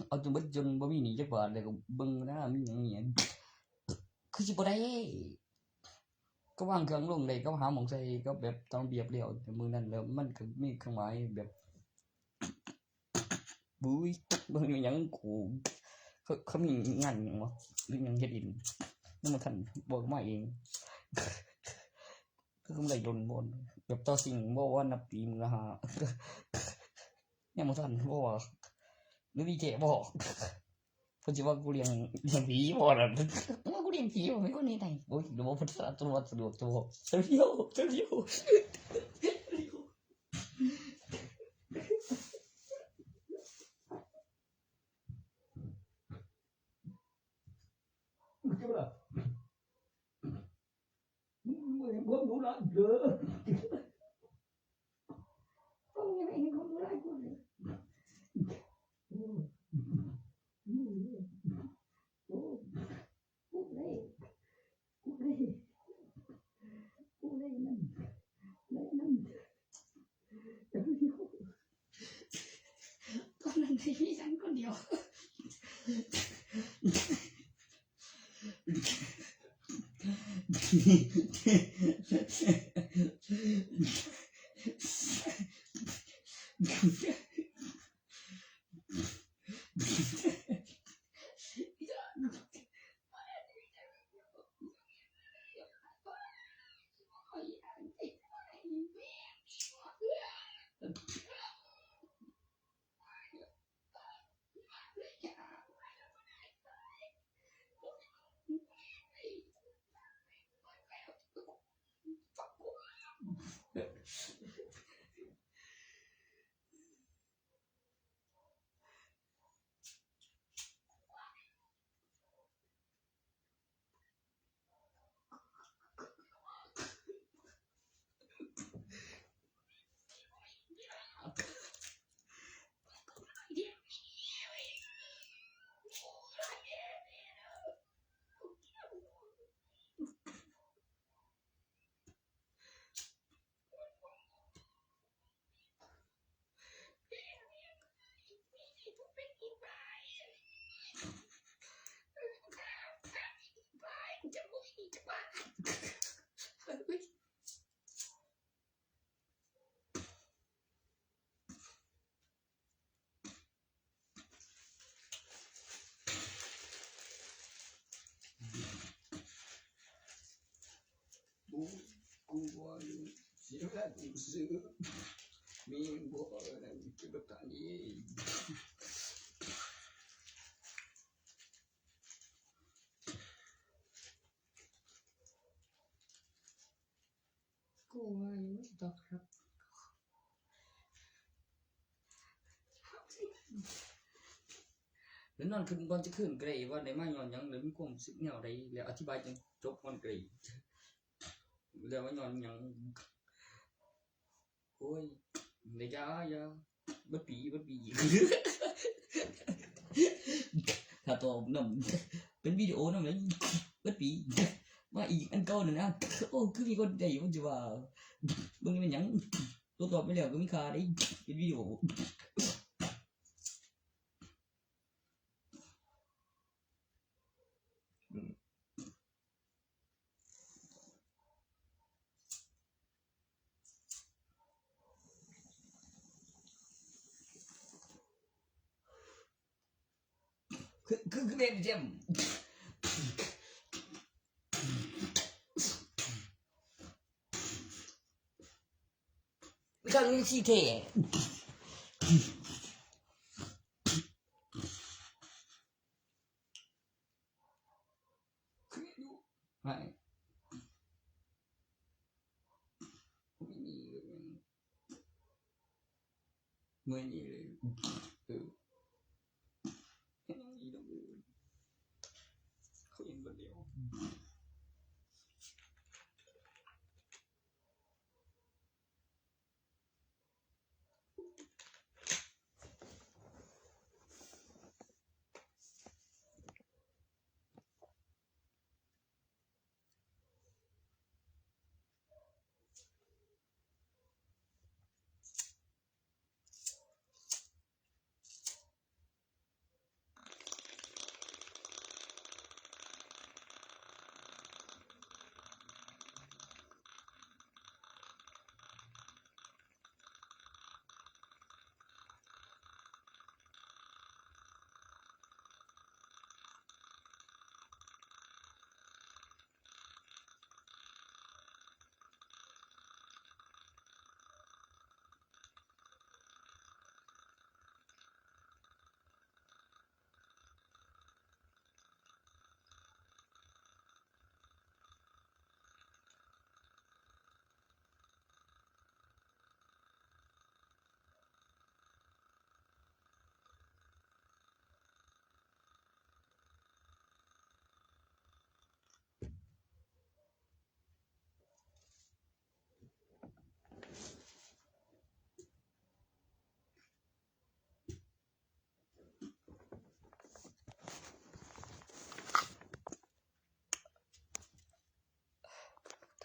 ເອົາຈົນເບິດຈົນບໍ່ມີໜີຈັກບາດ ແລ້ວກໍເບິ່ງນະ ມີຫຍັງ ມີຫຍັງ ຄືຊິບໍ່ໄດ້ ກໍວາງເຄື່ອງລົງໄດ້ ກໍຫາໝ່ອງໃສ່ ກໍແບບຕາມລະບຽບແລ້ວ ແຕ່ມື້ນັ້ນແລ້ວ ມັນກໍມີເຄື່ອງໝາຍແບບ ບຸ້ຍ ເບິ່ງອີຫຍັງກູ ເຂົາ ເຂົາມີງານຫຍັງວະ ຫຼືຫຍັງເຮັດອີ່ຫຼີ ຍັງບໍ່ທັນບອກມາເອງ ຄືມັນໄດ້ດົນບໍ່ ແບບຕໍ່ສິ່ງບໍ່ວ່ານັບປີມື້ລະຫ້າ ຍັງບໍ່ທັນບໍ່ວ່າ ຫຼືມີແທ້ບໍ່ ເພິ່ນຊິວ່າກູລ້ຽງ ລ້ຽງຜີບໍ່ລະ ວ່າກູລ້ຽງຜີບໍ່ ມີຄົນເຮັດໃຫ້ ໂອ້ຍ ບໍ່ ເພິ່ນສະດວກ ສະດວກ ສະດວກ ສະດວກ ສະດວກ ຕອນນັ້ນມີສັນຄົນດຽວ ກູວ່າຢູ່ ຊິລະກູຊື້ ມີບໍ່ ເອີ ເກັບບັກຕານີ້. ແລ້ວນອນຄືນ ກ່ອນຈະຄືນກໍໄດ້ວ່າໄດ້ມາຍ້ອນຫຍັງ ແລ້ວມີຄວາມຮູ້ສຶກແນວໃດ ແລ້ວອະທິບາຍຈົນຈົບກ່ອນກໍໄດ້ ແລ້ວວ່າຍ້ອນຫຍັງ. ໂອ້ຍ ຢ່າ ຢ່າ ເບິດປີ ເບິດປີອີກ ຖ້າຕອບນຳ ເປັນວິດີໂອນຳ ເບິດປີ ມາອີກ ອັນເກົ່ານັ້ນນະ. ໂອ້ ຄືມີຄົນໃຈ ມັນຊິວ່າ ເບິ່ງແມ່ນຫຍັງ ຕົວຕອບໄປແລ້ວກໍມີຄ່າເດ້ ເປັນວິດີໂອ. ຄື ຄື ຄືແມ່ນແຈ່ມ ຄັນມີທີ່ແທ້. ຄືຢູ່ ໃຫ້ ມື້ນີ້ເລີຍ ເມື່ອຍນີ້ເລີຍ ເອີ ເຮັດຫຍັງອີກດອກ ເຂົາເຫັນເບິດແລ້ວ.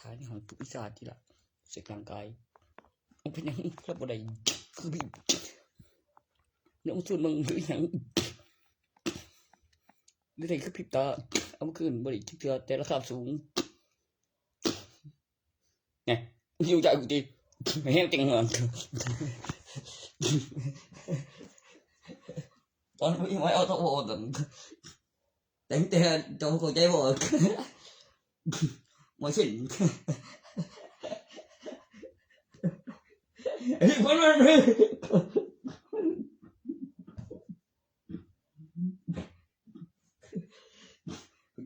າຍໃນຫ້ອງທຸກວິຊາຕິລະ ເຊັກຮ່າງກາຍ. ເອົາ ເປັນຫຍັງຮັບບໍ່ໄດ້? ຄືບີບ ແນວສູນເບິ່ງ ຄືຫຍັງ? ຫຼືໃດຄືພິບຕາ ເອົາຄືນບໍ່ໄດ້ຈັກເທື່ອ ແຕ່ລະຄາບສູງ. ແນ່ ຢູ່ໃຈກູຕິ ແຮງຈັງເຫືອນ ຕອນນີ້ໄວ້ເອົາໂຕໂອດ ແຕ່ງແຕ່ເຈົ້າເຂົ້າໃຈບໍ່? ໝາຍເຊັ່ນ ເຮີ້ຍ ຄົນມັນ ເຂົ້າ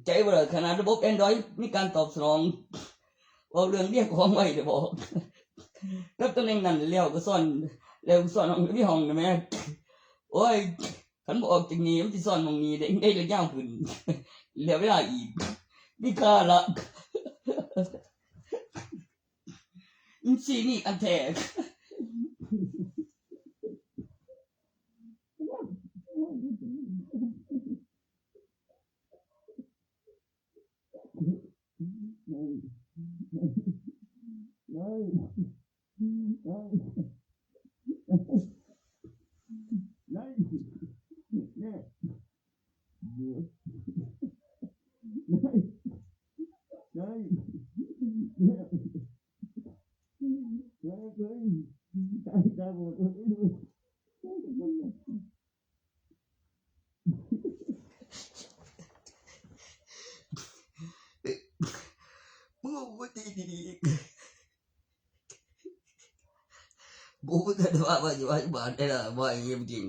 ໃຈບໍ່ລະ? ຂະໜາດລະບົບແອນດຣອຍມີການຕອບສະໜອງ ເວົ້າເລື່ອງລຽກຂອງໄວແທ້ບໍ? ກັບຕຳແໜ່ງນັ້ນແລ້ວກໍສອນ ແລ້ວສອນຫ້ອງ ມີຫ້ອງນະແມ່. ໂອ້ຍ ຄັນບໍ່ອອກຈາກນີ້ ມັນຊິສອນໝ່ອງນີ້ໄດ້ ໄດ້ລະຍາວຂຶ້ນ ເຫຼືອເວລາອີກ ມີຄ່າລະ ມັນຊິມີອັນແທ້. ມຶງເອົາຫົວຕີດີໆ ກູບໍ່ທັນໄດ້ວ່າ ວ່າຊິວ່າຢູ່ບ້ານໄດ້ລະ ວ່າອີ່ຫຍັງກິນ.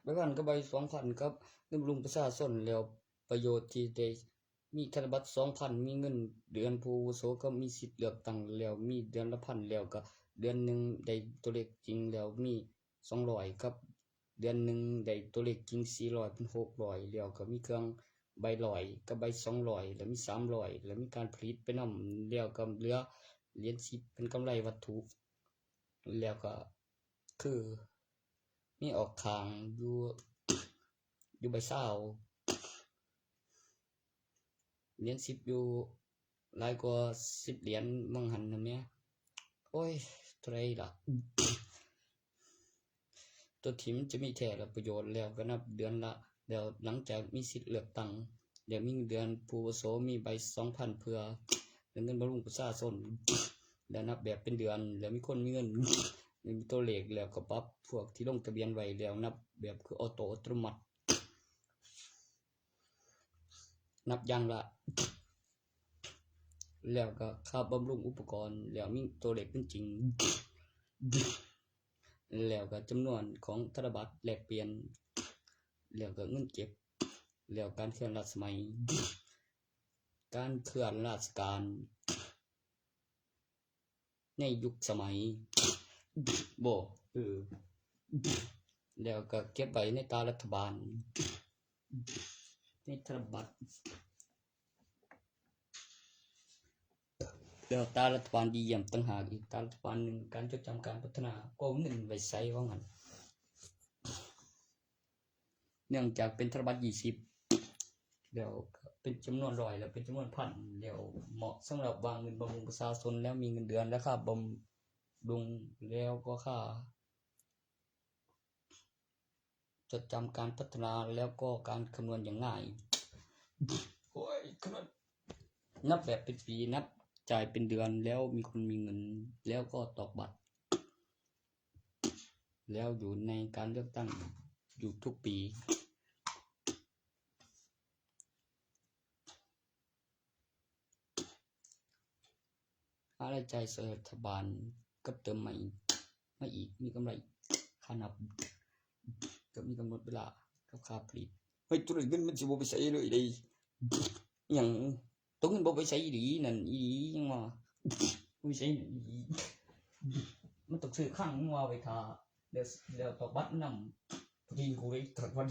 ໄປບ້ານກະໄບສອງພັນ ກັບເງິນບຳລຸງປະຊາຊົນ ແລ້ວປະໂຫຍດທີ່ໄດ້ ມີທະນະບັດສອງພັນ ມີເງິນເດືອນຜູ້ອາວຸໂສ ກໍມີສິດເລືອກຕັ້ງ ແລ້ວມີເດືອນລະພັນ ແລ້ວກໍເດືອນໜຶ່ງໄດ້ຕົວເລກຈິງ ແລ້ວມີສອງຮ້ອຍ ກັບເດືອນໜຶ່ງໄດ້ຕົວເລກຈິງສີ່ຮ້ອຍ ເປັນຫົກຮ້ອຍ ແລ້ວກໍມີເຄື່ອງໃບຮ້ອຍກັບໃບສອງຮ້ອຍ ແລ້ວມີສາມຮ້ອຍ ແລ້ວມີການຜະລິດໄປນຳ ແລ້ວກໍເຫຼືອຫຼຽນສິບເປັນກຳໄລວັດຖຸ ແລ້ວກໍຄືມີອອກຂ້າງຢູ່ ຢູ່ໃບຊາວ ຫຼຽນສິບຢູ່ຫຼາຍກວ່າສິບຫຼຽນມັງຫັ້ນນະແມ່. ໂອ້ຍ ເທົ່າໃດລະ? ຕົວທີ່ມັນຈະມີແທ້ລະປະໂຫຍດ ແລ້ວກໍນັບເດືອນລະ ແລ້ວຫຼັງຈາກມີສິດເລືອກຕັ້ງ ແລ້ວມີເງິນເດືອນຜູ້ອາວຸໂສ ມີໃບສອງພັນເພື່ອ ແລ້ວເງິນບຳລຸງປະຊາຊົນ ແລ້ວນັບແບບເປັນເດືອນ ແລ້ວມີຄົນມີເງິນ ມີຕົວເລກ ແລ້ວກໍປັບພວກທີ່ລົງທະບຽນໄວ້ແລ້ວ ນັບແບບຄືອໍໂຕອັດຕະໂນມັດ ນັບຢ່າງລະ ແລ້ວກໍຄ່າບຳລຸງອຸປະກອນ ແລ້ວມີຕົວເລກເປັນຈິງ ແລ້ວກໍຈຳນວນຂອງທະນະບັດແລກປ່ຽນ ແລ້ວກໍເງິນເກັບ ແລ້ວການເຄື່ອນລາຊະໄໝ ການເຄື່ອນລາຊະການໃນຍຸກສະໄໝ ບໍ່ ເອີ ແລ້ວກໍເກັບໄວ້ໃນຕາລັດຖະບານ ໃນທະນະບັດ ແລ້ວຕາລັດຖະບານດີຢ້ຽມຕ່າງຫາກອີກ ຕາລັດຖະບານໜຶ່ງ ການຈົດຈຳການພັດທະນາ ກໍເອົາເງິນໄວ້ໃສ່ວ່າຊັ້ນ ເນື່ອງຈາກເປັນທະນະບັດຍີ່ສິບ ແລ້ວເປັນຈຳນວນຮ້ອຍ ແລ້ວເປັນຈຳນວນພັນ ແລ້ວເໝາະສຳລັບວາງເງິນບຳລຸງປະຊາຊົນ ແລ້ວມີເງິນເດືອນ ແລະ ຄ່າບຳລຸງ ແລ້ວກໍຄ່າ ຈດຈຳການພັດທະນາ ແລ້ວກໍການຄຳນວນຢ່າງງ່າຍ ໂອ້ຍ ຄຳນວນ ນັບແບບເປັນປີ ນັບຈ່າຍເປັນເດືອນ ແລ້ວມີຄົນມີເງິນ ແລ້ວກໍຕອກບັດ ແລ້ວຢູ່ໃນການເລືອກຕັ້ງຢູ່ທຸກປີ. ຄ່າລາຍຈ່າຍໃສ່ລັດຖະບານກັບເຕີມໃໝ່ມາອີກ ມີກຳໄລຄ່ານັບ ກໍມີກຳນົດເວລາກັບຄ່າຜະລິດ. ເຮີ້ຍ ໂຕນັ້ນເງິນມັນຊິບໍ່ໄປໃສເລີຍເດ້ ອີຫຍັງ ໂຕເງິນບໍ່ໄປໃສອີ່ຫຼີນັ້ນ ອີ່ຫຍັງວ່າ ບໍ່ໄປໃສອີ່ຫຼີ ມັນຕ້ອງຊື້ຄັງງົວໄວ້ຖ້າ ແລ້ວ ແລ້ວຕອກບັດນຳ ພໍດີກູໄດ້ຕອກບັດ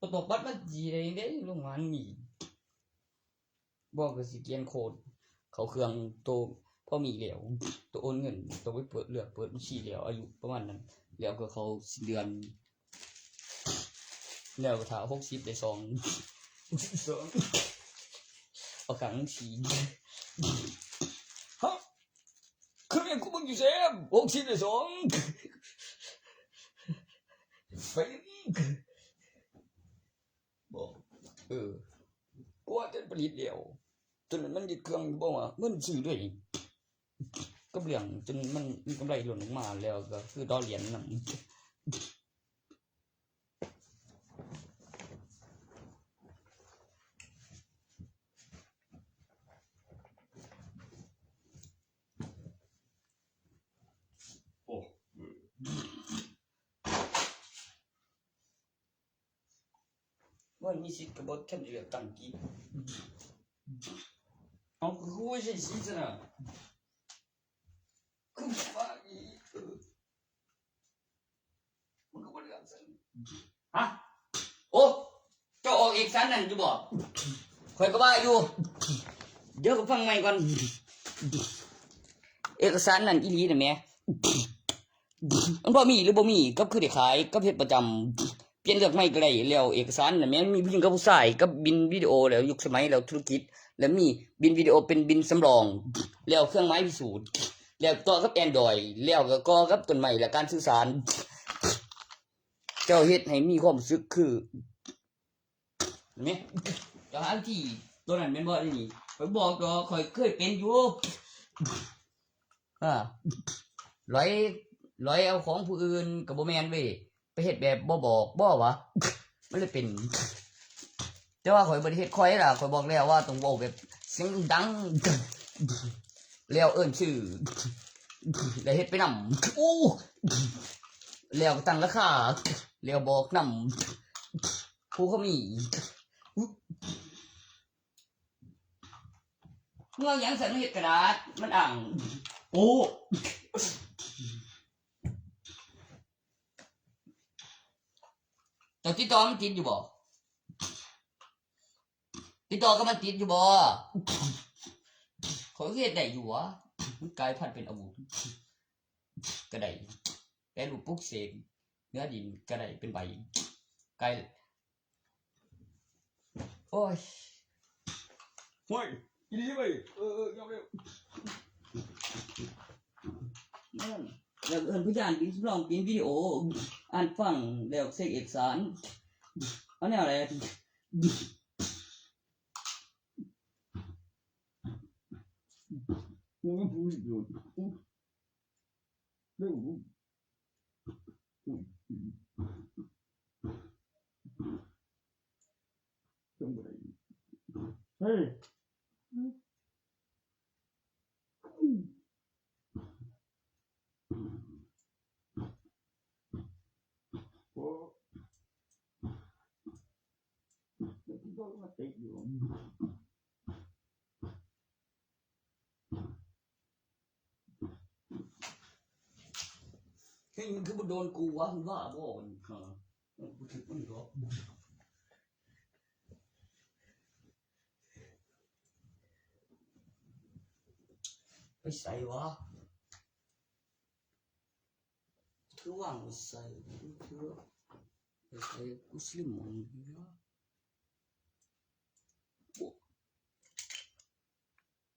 ບໍ່ຕອກບັດມັນຊິໄດ້ ໄດ້ລົງມານີ້. ບໍ່ກໍຊິກຽນໂຄດເຂົ້າເຄື່ອງໂຕ ພໍມີແລ້ວ ໂຕໂອນເງິນ ໂຕໄປເປີດ ເລືອກເປີດບັນຊີແລ້ວ ອາຍຸປະມານນັ້ນ ແລ້ວກໍເຂົ້າສິ້ນເດືອນ ແລ້ວກໍຖ້າຫົກສິບໄດ້ສອງ ຫົກສິບສອງ ເອົາຂ້າງໜັງສື ຮະ ຄືແມ່ນກູເບິ່ງຢູ່ແຊມ ຫົກສິບໄດ້ສອງ ໄປ ບໍ່ ເອີ ກວ່າຈະຜະລິດແລ້ວ ຈົນມັນຍຶດເຄື່ອງບໍ່ວ່າເງິນຊື້ເລີຍ ກັບເລື່ອງຈົນມັນມີກຳໄລຫຼົ່ນອອກມາ ແລ້ວກໍຄືຕໍ່ຫຼຽນນຳ. ໂອ້ ມັນມີສິດກະບໍ່ທັນໄດ້ເລືອກຕັ້ງກີ້ ເອົາ ຄືບໍ່ໃຊ້ສິດຊັ້ນນະ ຄືວ່າອີ ເອີ ມັນກໍບໍ່ເລືອກຊັ້ນ ຮະ ໂອ້ ເຈົ້າອອກເອກະສານນັ້ນຢູ່ບໍ່? ຂ້ອຍກໍວ່າຢູ່ ດຽວກໍຟັງໃໝ່ກ່ອນ ເອກະສານນັ້ນອີ່ຫຼີນະແໝ ມັນພໍມີຫຼືບໍ່ມີ ກັບຄືໄດ້ຂາຍ ກັບເຮັດປະຈຳ ປ່ຽນເລືອກໃໝ່ກໍໄດ້ ແລ້ວເອກະສານນະແມ່ນມີຜູ້ຍິງກັບຜູ້ຊາຍ ກັບບິນວິດີໂອ ແລ້ວຍຸກສະໄໝ ແລ້ວທຸລະກິດ ແລ້ວມີບິນວິດີໂອເປັນບິນສຳລອງ ແລ້ວເຄື່ອງໝາຍພິສູດ ແລ້ວຕໍ່ກັບແອນດຣອຍ ແລ້ວກໍຕໍ່ກັບຕົ້ນໄມ້ ແລະ ການສື່ສານ ເຈົ້າເຮັດໃຫ້ມີຄວາມຮູ້ສຶກຄື ແມ່ນ ເຈົ້າຫາວິທີຕົວນັ້ນແມ່ນບໍ່? ນີ້ ຂ້ອຍບອກດອກ ຂ້ອຍເຄີຍເປັນຢູ່ ເອີ ຫຼອຍ ຫຼອຍເອົາຂອງຜູ້ອື່ນກໍບໍ່ແມ່ນເວີຍ ໄປເຮັດແບບບໍ່ບອກບໍ່ຫວາ ມັນເລີຍເປັນ ແຕ່ວ່າຂ້ອຍບໍ່ໄດ້ເຮັດຂ້ອຍລະ ຂ້ອຍບອກແລ້ວວ່າຕ້ອງເວົ້າແບບສຽງດັງ ແລ້ວເອີ້ນຊື່ ແລ້ວເຮັດໄປນຳ ໂອ້ ແລ້ວກໍຕັ້ງລາຄາ ແລ້ວບອກນຳ ຜູ້ເຂົາມີ ມຶງເອົາຫຍັງໃສ່ມາເຮັດກະດາດ ມັນອ່າງ ໂອ້ ເຈົ້າຕິດຕໍ່ມັນຕິດຢູ່ບໍ່? ຕິດຕໍ່ກັບມັນຕິດຢູ່ບໍ່? ຂ້ອຍເຮັດໄດ້ຢູ່ຫວາ? ມັນກາຍພັນເປັນອາວຸດກໍໄດ້ ແປຮູບປຸກເສກເໜືອດິນກໍໄດ້ເປັນໃບ ກາຍ ໂອ້ຍ ໂອ້ຍ ອີ່ຫຼີເວີຍ ເອີ ເອີ ຍອມແລ້ວ ນັ້ນ ແລ້ວເອີ້ນພະຍານບິນສຳລອງ ປິ່ນວິດີໂອ ອ່ານຟັງ ແລ້ວເຊັກເອກະສານ ເອົາແນວໃດ? ໂອ້ຍ ຜູ້ສຸດຍອດ. ເລື່ອງ ເຮີ້ຍ ໂອ້ ແລ້ວກໍມາເຕະຢູ່. ເຮັດຫຍັງຄືບໍ່ໂດນກູວະ ມັນບ້າບໍ່ ມັນຫາ ບໍ່ຖືກມັນດອກ. ໄປໃສວະ? ຖືວ່າງໄປໃສ? ຖືໄປໃສ? ກູຊິລືມໝ່ອງນີ້ລະ. ໂອ້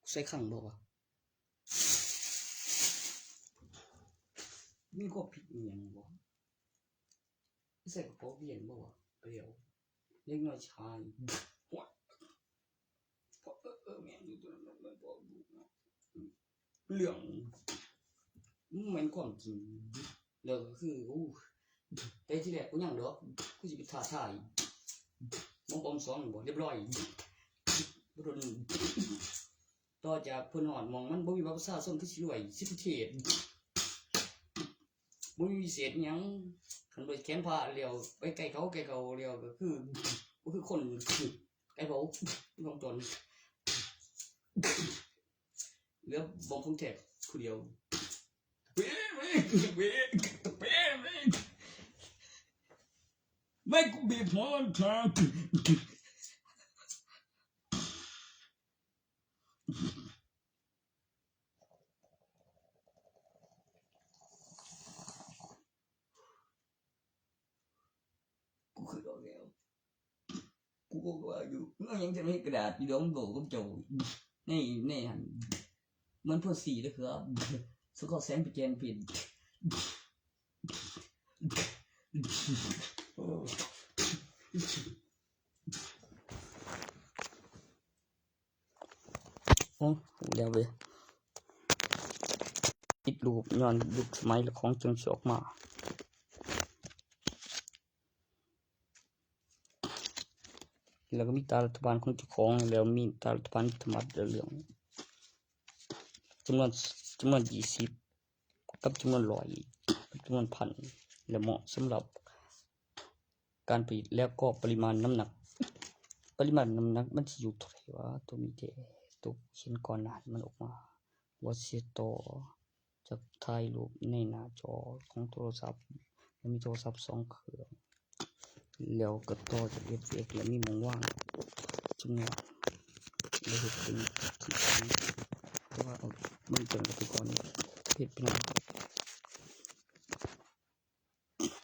ໃສ່ຄັງບໍ່ວະ? ມີຄວາມຜິດອີ່ຫຍັງບໍ່? ໃສ່ກະເປົາວຽນບໍ່ວະ? ປະດຽວເດັກນ້ອຍຊາຍ ເອີ ເອີ ແມ່ນຢູ່ ຕົວນັ້ນແມ່ນບໍ່ ເລື່ອງ ມັນແມ່ນຄວາມຈິງ. ແລ້ວກໍຄື ໂອ້ ແຕ່ທີແລກກູຍັງດອກ ກູຊິໄປທ້າທາຍ ໝໍປ້ອມສອງນີ້ບໍ່ ລຽບຮ້ອຍ ບໍ່ດົນ ຕໍ່ຈາກເພິ່ນຮອດໝ່ອງ ມັນບໍ່ມີບັດປະຊາຊົນ ຄືຊິລວຍ ສິດທິເທບ ບໍ່ມີວິເສດຫຍັງ. ຄັນບໍ່ແຂນພະແລ້ວ ໄປໃກ້ເຂົາ ໃກ້ເຂົາແລ້ວ ກໍຄື ບໍ່ຄືຄົນ ໃກ້ເຂົາ ຂອງຕົນ ເຫຼືອບໍ່ຄົນແທ້ຜູ້ດຽວ. ແມ່ກູບີບຫົວມັນແທ້ ກູຄິດອອກແລ້ວ. ກູກໍວ່າຢູ່ ເອົາຫຍັງຈະມາເຮັດກະດາດຢູ່ດອກ ໂດກັບເຈົ້າ ໃນ ໃນຫັ້ນ ມັນພໍສີເດີເຄືອ ສະເຄາະແສງໄປແຈນເປັນ ໂອ້ ຮູ້ແລ້ວເວີຍ ຜິດຮູບຍ້ອນຍຸກສະໄໝ ແລ້ວຂອງຈຶ່ງຊິອອກມາ. ແລ້ວກໍມີຕາລັດຖະບານຂອງເຈົ້າຂອງ ແລ້ວມີຕາລັດຖະບານທຳມະດາ ເລື່ອງຈຳນວນ ຈຳນວນຊາວ ກັບຈຳນວນຮ້ອຍ ກັບຈຳນວນພັນ ແລະ ເໝາະສຳລັບການຜະລິດ ແລະ ກໍປະລິມານນ້ຳໜັກ. ປະລິມານນ້ຳໜັກມັນຊິຢູ່ເທົ່າໃດວະ? ໂຕມີແຕ່ໂຕເຫັນກ່ອນໜ້າມັນອອກມາ. ບໍ່ເສຍຕໍ່ຈາກຖ່າຍຮູບໃນໜ້າຈໍຂອງໂທລະສັບ ແລະ ມີໂທລະສັບສອງເຄື່ອງ ແລ້ວກໍຕໍ່ຈາກເອັຟເອັກ ແລະ ມີໝ່ອງວາງຈຳນວນ ແລ້ວເຮັດເປັນ ແຕ່ວ່າເອົາມັນເປັນອຸປະກອນເຮັດເປັນ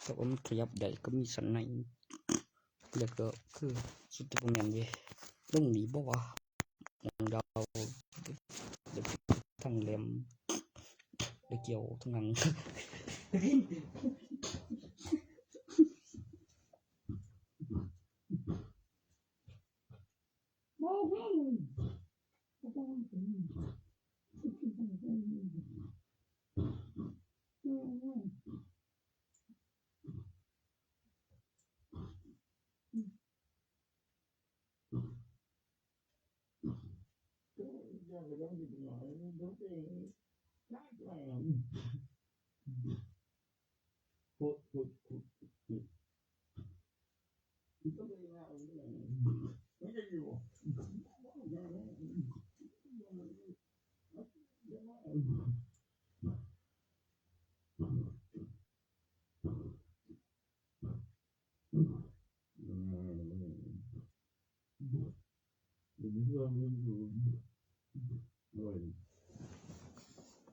ແຕ່ວ່າມັນຂະຫຍັບໄດ້ກໍມີຊັ້ນໃນ ແລ້ວກໍຄືສຸດແຕ່ບໍ່ແມ່ນເວີຍ ລົງນີ້ບໍ່ວ່າ ມອງດາວ ແລ້ວທັງແຫຼມ ແລ້ວກ່ຽວທັງນັ້ນ.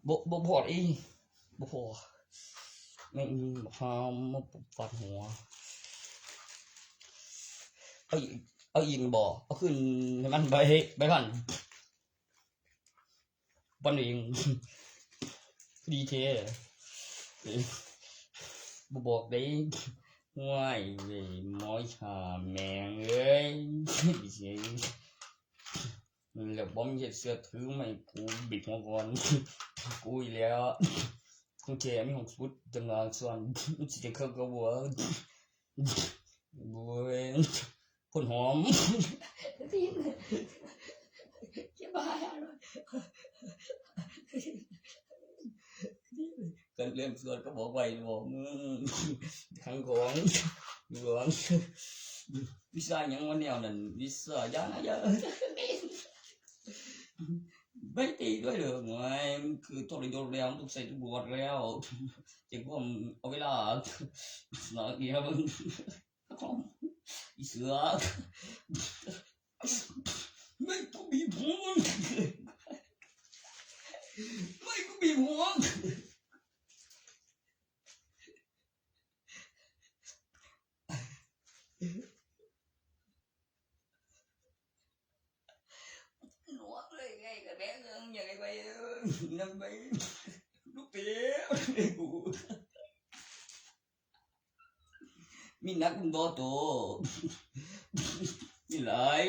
ບໍ່ ບໍ່ພໍອີ່ ບໍ່ພໍ ແມ່ງອີ່ ບັກຫ່າມາຟາດຫົວ. ເອົາອີ່ ເອົາອີ່ບໍ່? ເອົາຄືນໃຫ້ມັນໃບ ໃບພັນ. ປານນີ້ ດີແທ້ ບໍ່ບອກເດ້. ຫ້ວຍເວີຍ ໝໍຫາແມ່ງເອີຍ ແລ້ວບອມເຮັດເສື້ອຖືມາໃຫ້ກູ ບິດຫົວກ່ອນ ກູອີກແລ້ວ. ຄົນແກ່ມີຫ້ອງສະໝຸດ ຈັ່ງວ່າສ່ວນ ມັນຊິໄດ້ເຂົ້າກັບຫົວ ບໍ່ແມ່ນ ຄົນຫອມ ກັນເລື່ອງສ່ວນກໍບອກໄວ້ ບອກ ອືມ ທັງຂອງ ຫຼວງ ວິຊາຫຍັງວະແນວນັ້ນ ວິຊາຢານະ ຢາ ໄປຕີດ້ວຍເດີ ໂອ້ຍ ມັນຄືທໍລະຍົດແລ້ວ ມັນຕ້ອງໃສ່ຕຳຫຼວດແລ້ວ ເຈັບຄວາມເອົາເວລາ ສະໜອງເອີຍ ອີເສືອ ແມ່ງກູບີບຫົວ ແມ່ງກູບີບຫົວ ໜວກເລີຍໄງ ກະແບງເອີງ ຢາກໃຫ້ໄປ ນຳໄປ ລູກເປ ມີໜັກມັນບໍ່ໂຕ ມີຫຼາຍ.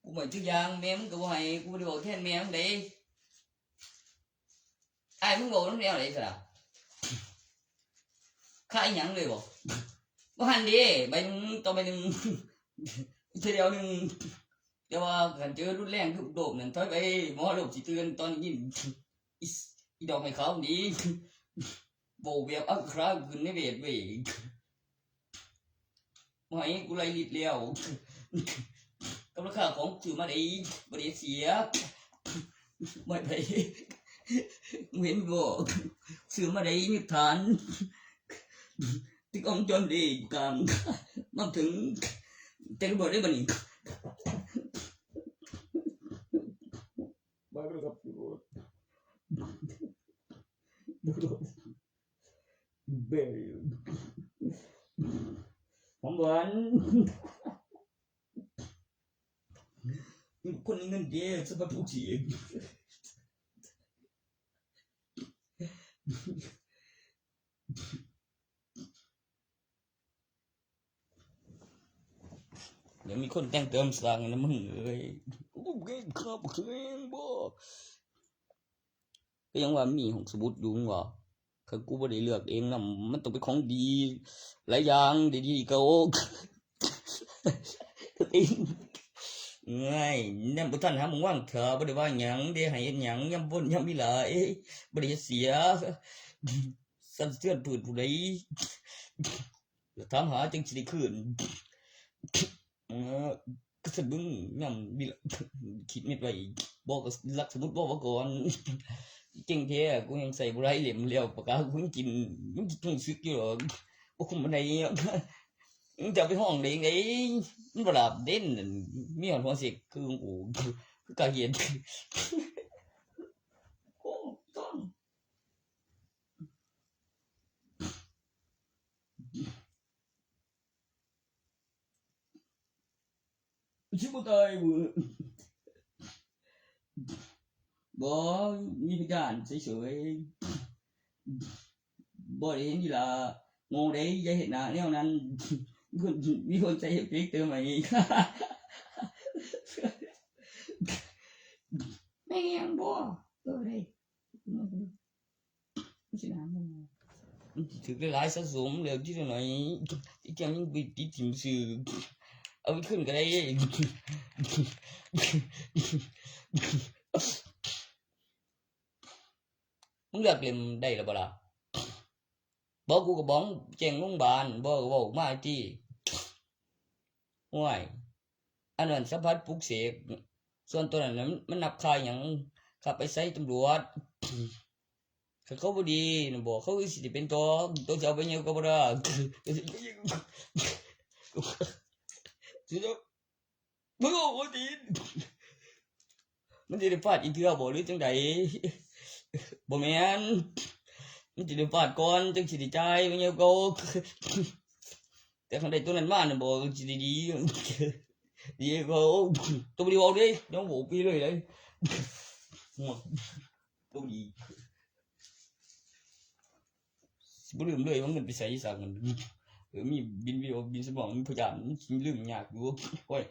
ກູບໍ່ໃຫ້ຈັກຢ່າງ ແມ່ມຶງກະບໍ່ໃຫ້ ກູບໍ່ໄດ້ເວົ້າແທນແມ່ມຶງເດ້ ອ້າຍມຶງເວົ້ານຳແນວໃດຊັ້ນນະ ຄາອີ່ຫຍັງເລີຍບໍ ບໍ່ຫັ້ນເດ້ ໃບໜຶ່ງຕໍ່ໃບໜຶ່ງ ເທື່ອດຽວໜຶ່ງ ແຕ່ວ່າຄັນເຈີຮຸນແຮງຄືໂດບນັ້ນ ຖອຍໄປ ໝໍໂດບຊິເຕືອນຕອນນີ້ ອີ ອີດອກໄມ້ຂາວນີ້ ເວົ້າແບບອັກຂະຂຶນໃນເວດເວີຍ ບໍ່ໃຫ້ກູໄລ່ລິດແລ້ວ ກັບລາຄາຂອງຊື້ມາໄດ້ ບໍ່ໄດ້ເສຍ ບໍ່ໃຫ້ໃຜ ເຫັນບໍ່ ຊື້ມາໄດ້ມີຖານ ຕິດກ້ອງຈອນເດກາງ ມາເຖິງແຕ່ຕຳຫຼວດເດ້ບັດນີ້ ໄປເລີຍຄັບ ເບລ ຫອມຫວານ ຄົນມີເງິນເດ ສະບັດຜູ້ທີ່ ຍັງມີຄົນແຕ່ງເຕີມສ້າງນຳມຶງເອີຍ ກູເກັ່ງຄັບ ເກັ່ງບໍ່ ກະຍັງວ່າມີຫ້ອງສະໝຸດຢູ່ ມຶງວ່າ ຄັນກູບໍ່ໄດ້ເລືອກເອງນຳ ມັນຕ້ອງເປັນຂອງດີຫຼາຍຢ່າງ ດີໆ ເກົ່າ ເອີຍ ຍັງບໍ່ທັນຫາໝ່ອງວາງທ່າ ບໍ່ໄດ້ວ່າຫຍັງເດ້ ໃຫ້ເຮັດຫຍັງ ຍາມບົນຍາມເວລາ ເອີຍ ບໍ່ໄດ້ເຮັດເສຍ ສັນສະເທືອນພື້ນຜູ້ໃດ ຖາມຫາຈັ່ງຊິໄດ້ຄືນ ເອີ ກະສະບຶງຍາມນີ້ລະ ຄິດເມັດໄວ້ ບໍ່ກະລັກສະໝຸດບໍ່ວ່າກ່ອນ ເກັ່ງແທ້ ກູຍັງໃຊ້ບໍ່ຫຼາຍເຫຼັ້ມແລ້ວ ປາກກາກູຍັງກິນ ຍັງຮູ້ສຶກຢູ່ດອກ ບໍ່ຄຸ້ມປານໃດ ມຶງຈະເອົາໄປຮ້ອງໄດ້ຈັ່ງໃດ ມັນບໍ່ຫຼາບເດ້ ມີຮອດຫົວເສັກຄືຂອງກູ ຄືກາກຽດ ໂອ້ ຕ້ອງ ຊິບໍ່ຕາຍເວີຍ ບໍ່ ມີພະຍານເສີຍໆ ບໍ່ໄດ້ເຫັນອີ່ຫຼ້າ ໂງ່ເດ້ ຢ່າເຮັດໜ້າແນວນັ້ນ ມີຄົນ ມີຄົນໃສ່ເອັບເຟັກເຕີມໃຫ້ ແມ່ນຫຍັງບໍ່ ເອີ ໄດ້ ມັນຊິໜ້າໂງ່ ມັນຊິຖືກຫຼາຍໆ ສະສົມແລ້ວ ທີລະໜ້ອຍ ອີກຢ່າງຍັງໄປຕິດຖິ້ມຊື່ ເອົາໄປຄືນກະໄດ້ ມຶງເລືອກເຫຼັ້ມໄດ້ລະບໍ່ລະ? ບໍ່ ກູກະບອກແຈ້ງໂຮງບານ ບໍ່ກະເວົ້າມາຕິ. ໂອ້ຍ ອັນນັ້ນສຳຜັດປຸກເສກ ສ່ວນໂຕນັ້ນນະ ມັນນັບຄ່າຫຍັງ? ຄ່າໄປໃສ່ຕຳຫຼວດ ຄັນເຂົາບໍ່ດີນະບໍ ເຂົາຄືຊິໄດ້ເປັນຕໍ່ ໂຕຊິເອົາໄປຫຍັງກະບໍ່ໄດ້ ເບິ່ງເອົາຕິ ມັນຊິໄດ້ຟາດອີກເທື່ອບໍ ຫຼືຈັ່ງໃດ? ບໍ່ແມ່ນ ມັນຊິໄດ້ຟາດກ່ອນ ຈັ່ງຊິໄດ້ຈ່າຍ ແມ່ນຫຍັງເກົ່າ ແຕ່ຄັນໄດ້ໂຕນັ້ນມານະບໍ ຊິໄດ້ດີ ດີກວ່າໂຕບໍ່ໄດ້ເວົ້າເດ້ ຍັງບໍ່ອອກປີເລີຍເດ້ ໂຕດີ. ບໍ່ລືມເລີຍວ່າເງິນໄປໃສຊະ ເອີ ມີບິນວິດີໂອ ບິນສະບອງ ມີພະຍານ ມັນຊິລືມຍາກຢູ່ ໂອ້ຍ.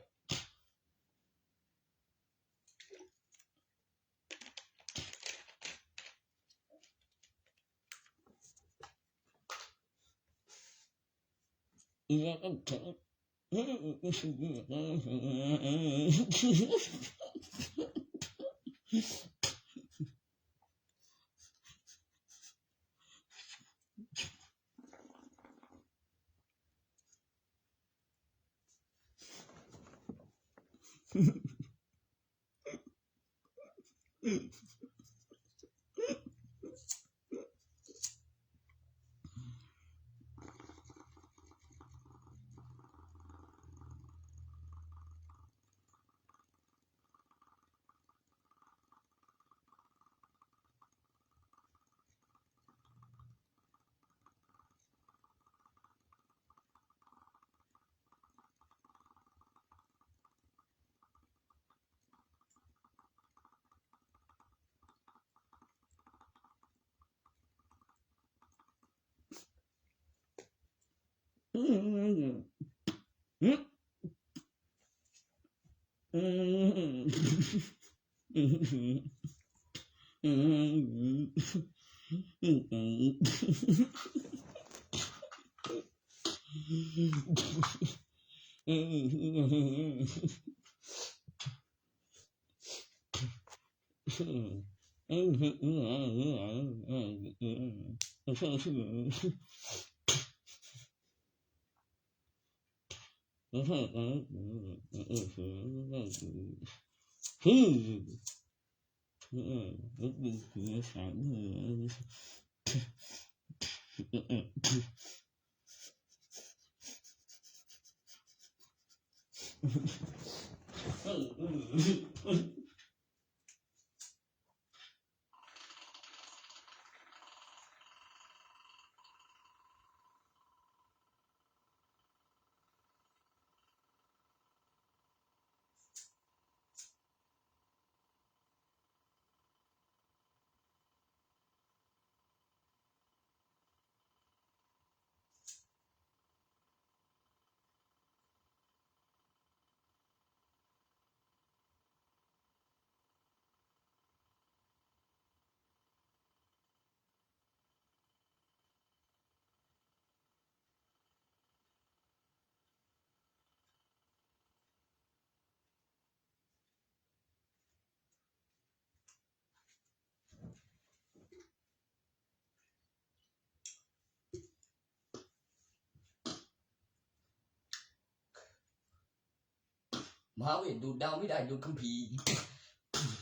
ມະຫາເວດດູດດາວ ມິໄດ້ດູດຄຳພີ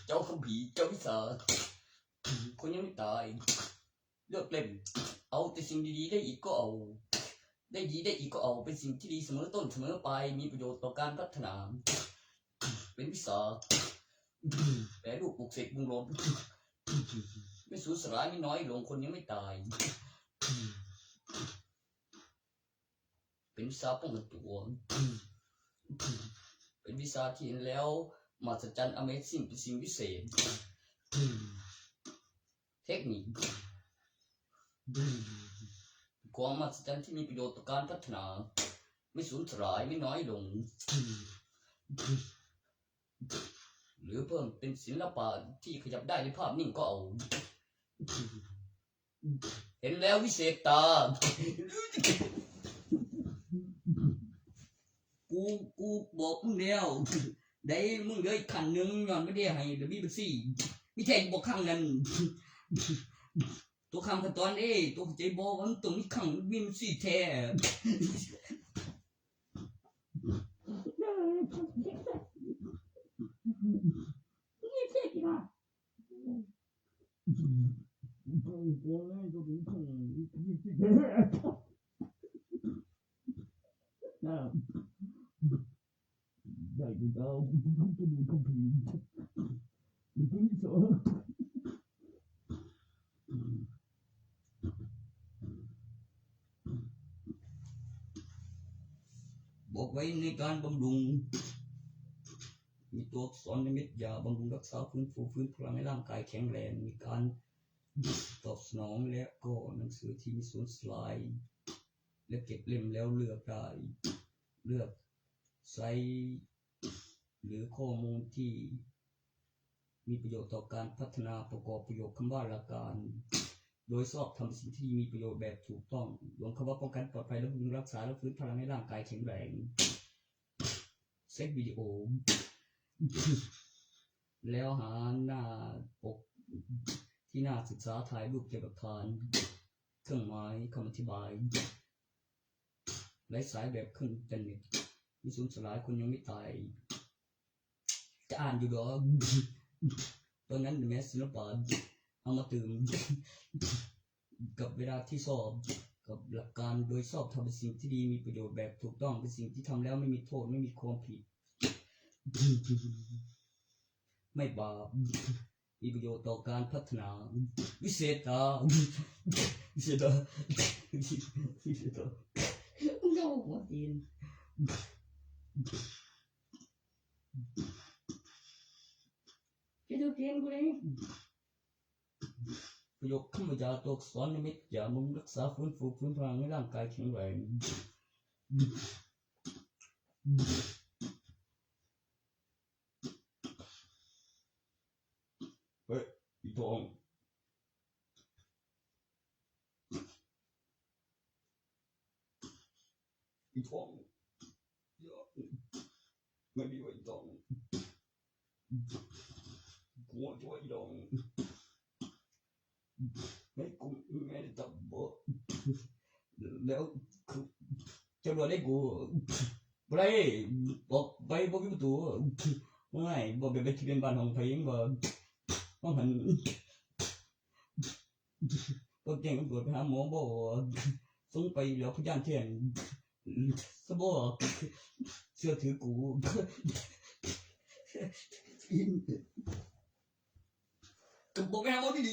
ເຈົ້າຄຳພີ ເຈົ້າວິຊາ ຄົນຍັງບໍ່ຕາຍ ເລີກເຫຼັ້ນ ເອົາແຕ່ສິ່ງດີໆ ໄດ້ອີກກໍເອົາ ໄດ້ດີໄດ້ອີກກໍເອົາ ເປັນສິ່ງທີ່ດີສະເໝີຕົ້ນສະເໝີປາຍ ມີປະໂຫຍດຕໍ່ການພັດທະນາ ເປັນວິຊາ ແປຮູບ ປຸກເສກ ປຸງລົດ ມີສູນສະຫຼາຍ ມີນ້ອຍລົງ ຄົນຍັງບໍ່ຕາຍ ເປັນວິຊາປ້ອງກັນຕົວ ເປັນວິຊາທີ່ເຫັນແລ້ວມະຫັດສະຈັນ Amazing ເປັນສິ່ງວິເສດ ເທັກນິກ ເປັນຂອງມະຫັດສະຈັນທີ່ມີປະໂຫຍດຕໍ່ການພັດທະນາ ມີສູນສະຫຼາຍ ມີນ້ອຍລົງ ຫຼືເພີ່ມເປັນສິລະປະທີ່ຂະຫຍັບໄດ້ໃນພາບນິ້ງກໍເອົາ ເຫັນແລ້ວວິເສດຕາ ກູ ກູບອກມຶງແລ້ວ ໄດ້ ມຶງເຫຼືອອີກຂັ້ນໜຶ່ງ ຍ້ອນບໍ່ໄດ້ໃຫ້ລະບີບັນຊີ ມີແທ້ຢູ່ບໍ່ຄັ້ງນັ້ນ ໂຕຂ້າມຂັ້ນຕອນເດ້ ໂຕເຂົ້າໃຈບໍ່ວ່າມັນຕ້ອງມີຄັ້ງ ມີບັນຊີແທ້. ບອກໄວ້ໃນການບຳລຸງ ມີຕົວອັກສອນນິມິດ ຢາບຳລຸງຮັກສາ ຟື້ນຟູ ຟື້ນພລັງໃຫ້ຮ່າງກາຍແຂງແຮງ ມີການ ຕອບສະໜອງ ແລະ ກໍໜັງສືທີ່ມີສ່ວນສະຫຼາຍ ແລະ ເກັບເຫຼັ້ມແລ້ວເລືອກໄດ້ ເລືອກໃຊ້ ຫຼື ຂໍ້ມູນທີ່ມີປະໂຫຍດຕໍ່ການພັດທະນາ ປະກອບປະໂຫຍດຄຳວ່າຫຼັກການໂດຍຊອບທຳ ສິ່ງທີ່ມີປະໂຫຍດແບບຖືກຕ້ອງ ລວມຄຳວ່າປ້ອງກັນປອດໄພ ແລະ ບຳລຸງຮັກສາ ແລະ ຟື້ນພະລັງໃຫ້ຮ່າງກາຍແຂງແຮງ. ເຊັກວິດີໂອ ແລ້ວຫາໜ້າປົກທີ່ໜ້າສຶກສາ ຖ່າຍຮູບເກັບຫຼັກຖານ ເຄື່ອງໝາຍຄຳອະທິບາຍ ໄລສາຍແບບເຄື່ອງອິນເຕີເນັດ ມີສູນສະຫຼາຍ ຄົນຍັງມີຕາຍ ຈະອ່ານຢູ່ດອກ ຕອນນັ້ນແມ່ນສິລະປະ ເອົາມາຕື່ມ ກັບເວລາທີ່ຊອບ ກັບຫຼັກການໂດຍຊອບທຳເປັນສິ່ງທີ່ດີ ມີປະໂຫຍດແບບຖືກຕ້ອງ ເປັນສິ່ງທີ່ທຳແລ້ວໄມ່ມີໂທດ ໄມ່ມີຄວາມຜິດ ໄມ່ບາບ ມີປະໂຫຍດຕໍ່ການພັດທະນາ ວິເສດຕາ ວິເສດຕາ ວິເສດຕາ ເຈົ້າຫົວຕີນ ເຈົ້າເຈົ້າຕີນກູເດ້. ປະໂຫຍດຄຳວ່າຢາຕົວອັກສອນນິມິດ ຢາບຳລຸງຮັກສາ ຟື້ນຟູ ຟື້ນພະລັງໃຫ້ຮ່າງກາຍແຂງແຮງ ເຮີ້ຍ ອີ່ທ້ອງ ອີ່ທ້ອງ ມາດີໄວ້ຕ້ອງ ຫົວຈອຍດອງ ໃຫ້ກຸມແມ່ນຕັບບໍ່ ແລ້ວຄືຈະລວດໃຫ້ກູ ບໍ່ໄດ້ ອອກໄປບໍ່ມີປະຕູ ໂອ້ຍ ບໍ່ແມ່ນ ໄປທະບຽນບ້ານຂອງໃຜເອງບໍ່ ວ່າຫັ້ນ ຕ້ອງແຈ້ງຕຳຫຼວດໄປຫາໝໍບໍ່ ສົ່ງໄປແລ້ວພະຍານແທນ ສະບໍ່ ເຊື່ອຖືກູ ກະບອກໄປຫາໝໍດີໆ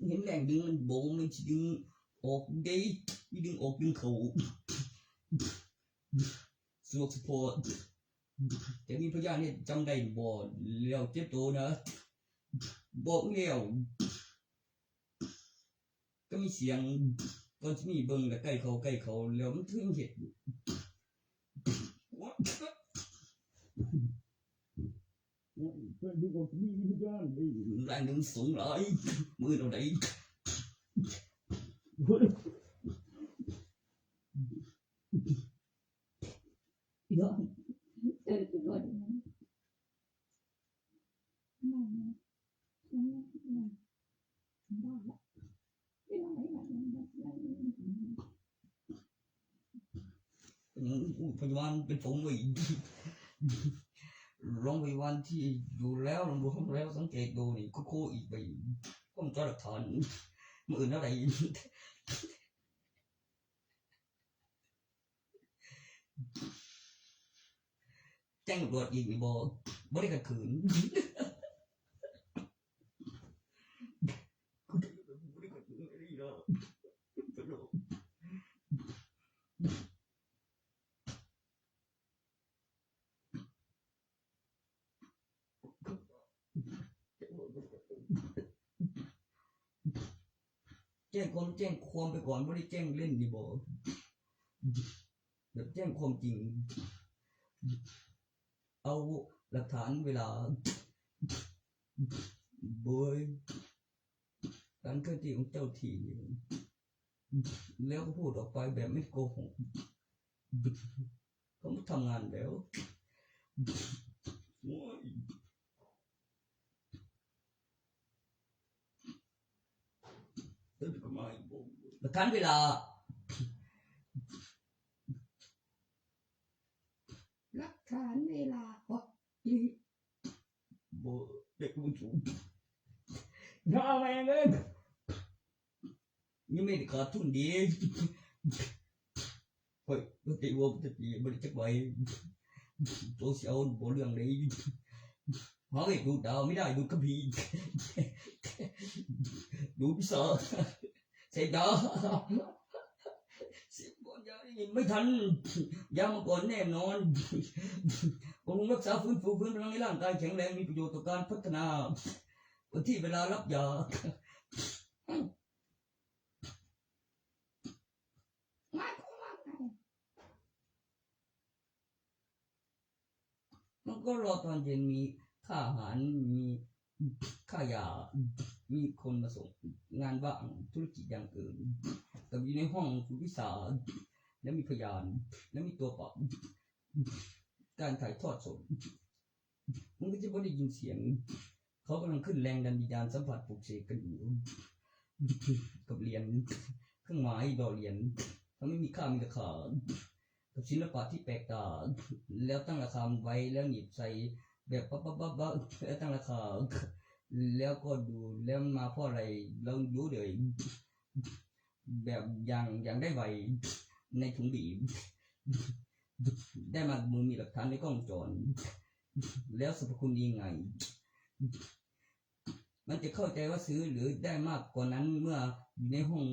ເຫັນແລ້ງດຶງມັນບໍ່ ມັນຊິດຶງອອກເດ້ ມີດຶງອອກດຶງເຂົ້າ ສະດວກສະພອດ ແຕ່ມີພະຍານເຮັດ ຈຳໄດ້ບໍ່ ແລ້ວເຈັບໂຕນະ ບອກແລ້ວ ກໍມີສຽງ ກ່ອນຊິມີເບິ່ງ ແລ້ວໃກ້ເຂົ້າ ໃກ້ເຂົ້າ ແລ້ວມັນເຖິງເຮັດ ແລ້ງດຶງສູງຫຼາຍ ມື້ເທົ່າໃດ ໂຮງພະຍາບານເປັນຝູງເວີຍ ໂຮງພະຍາບານທີ່ຢູ່ແລ້ວ ໂຮງແລ້ວ ສັງເກດດູນີ້ ໂຄໆ ອີກໄປ ຜົມຈະຫຼັກຖານ ມື້ອື່ນເທົ່າໃດ ແຈ້ງຕຳຫຼວດອີກນີ້ບໍ່ ບໍ່ໄດ້ຂັດຂືນ ບໍ່ໄດ້ຂັດຂືນອີ່ຫຼີດອກ ແຈ້ງຄວາມ ແຈ້ງຄວາມໄປກ່ອນ ບໍ່ໄດ້ແຈ້ງເລ່ນນີ້ບໍ່ ແບບແຈ້ງຄວາມຈິງ ເອົາຫຼັກຖານເວລາ ໂດຍ ການເຄື່ອນທີ່ຂອງເຈົ້າທີ່ ແລ້ວກໍພູດອອກໄປແບບໄມ່ໂກຫົກ ເຂົາມາທຳງານແລ້ວ ໂອ້ຍ ຫຼັກຖານເວລາ ຫຼັກຖານເວລາ ບໍ່ໄດ້ກູຈູ ໜ້າແມ່ງເອີຍ ຍັງມີແຕ່ຂາດທຶນດີ ຂ້ອຍບໍ່ໄດ້ວ່າບໍ່ໄດ້ຈັກໃບ ໂຕຊິເອົາບໍ່ເລື່ອງໃດ ຫາເວກດູດດາວ ໄມ່ໄດ້ດູດກະພີ ດູດພິຊາ ເສບດາວ ເສບບໍ່ໄດ້ ໄມ່ທັນ ຢາມາກ່ອນແນ່ນອນ รักษา ฟื้นฟู คืนพลังให้ร่างกายแข็งแรง มีประโยชน์ต่อการพัฒนา วันที่เวลารับยา มันก็รอตอนเย็น มีค่าอาหาร มีค่ายา มีคนมาส่ง งานบ้าง ธุรกิจอย่างอื่น กับอยู่ในห้องฝึกวิชา แล้วมีพยาน แล้วมีตัวปรับ การถ่ายทอดสด มันก็จะบ่ได้ยินเสียง เขากำลังขึ้นแรงดันวิญญาณสัมผัสปลุกเสกกันอยู่ กับเหรียญ เครื่องหมายดอเหรียญ ทั้งไม่มีค่ามีราคา กับศิลปะที่แปลกตา แล้วตั้งราคาไว้ แล้วหนีบใส่แบบปั๊บๆๆๆ แล้วตั้งราคา แล้วก็ดู แล้วมันมาเพราะอะไร ลองดูเลย แบบอย่าง อย่างได้ไว ในถุงบีบ ได้มา มือมีหลักฐานในกล้องวงจร แล้วสรรพคุณดีไง มันจะเข้าใจว่าซื้อหรือได้มากกว่านั้น เมื่ออยู่ในห้อง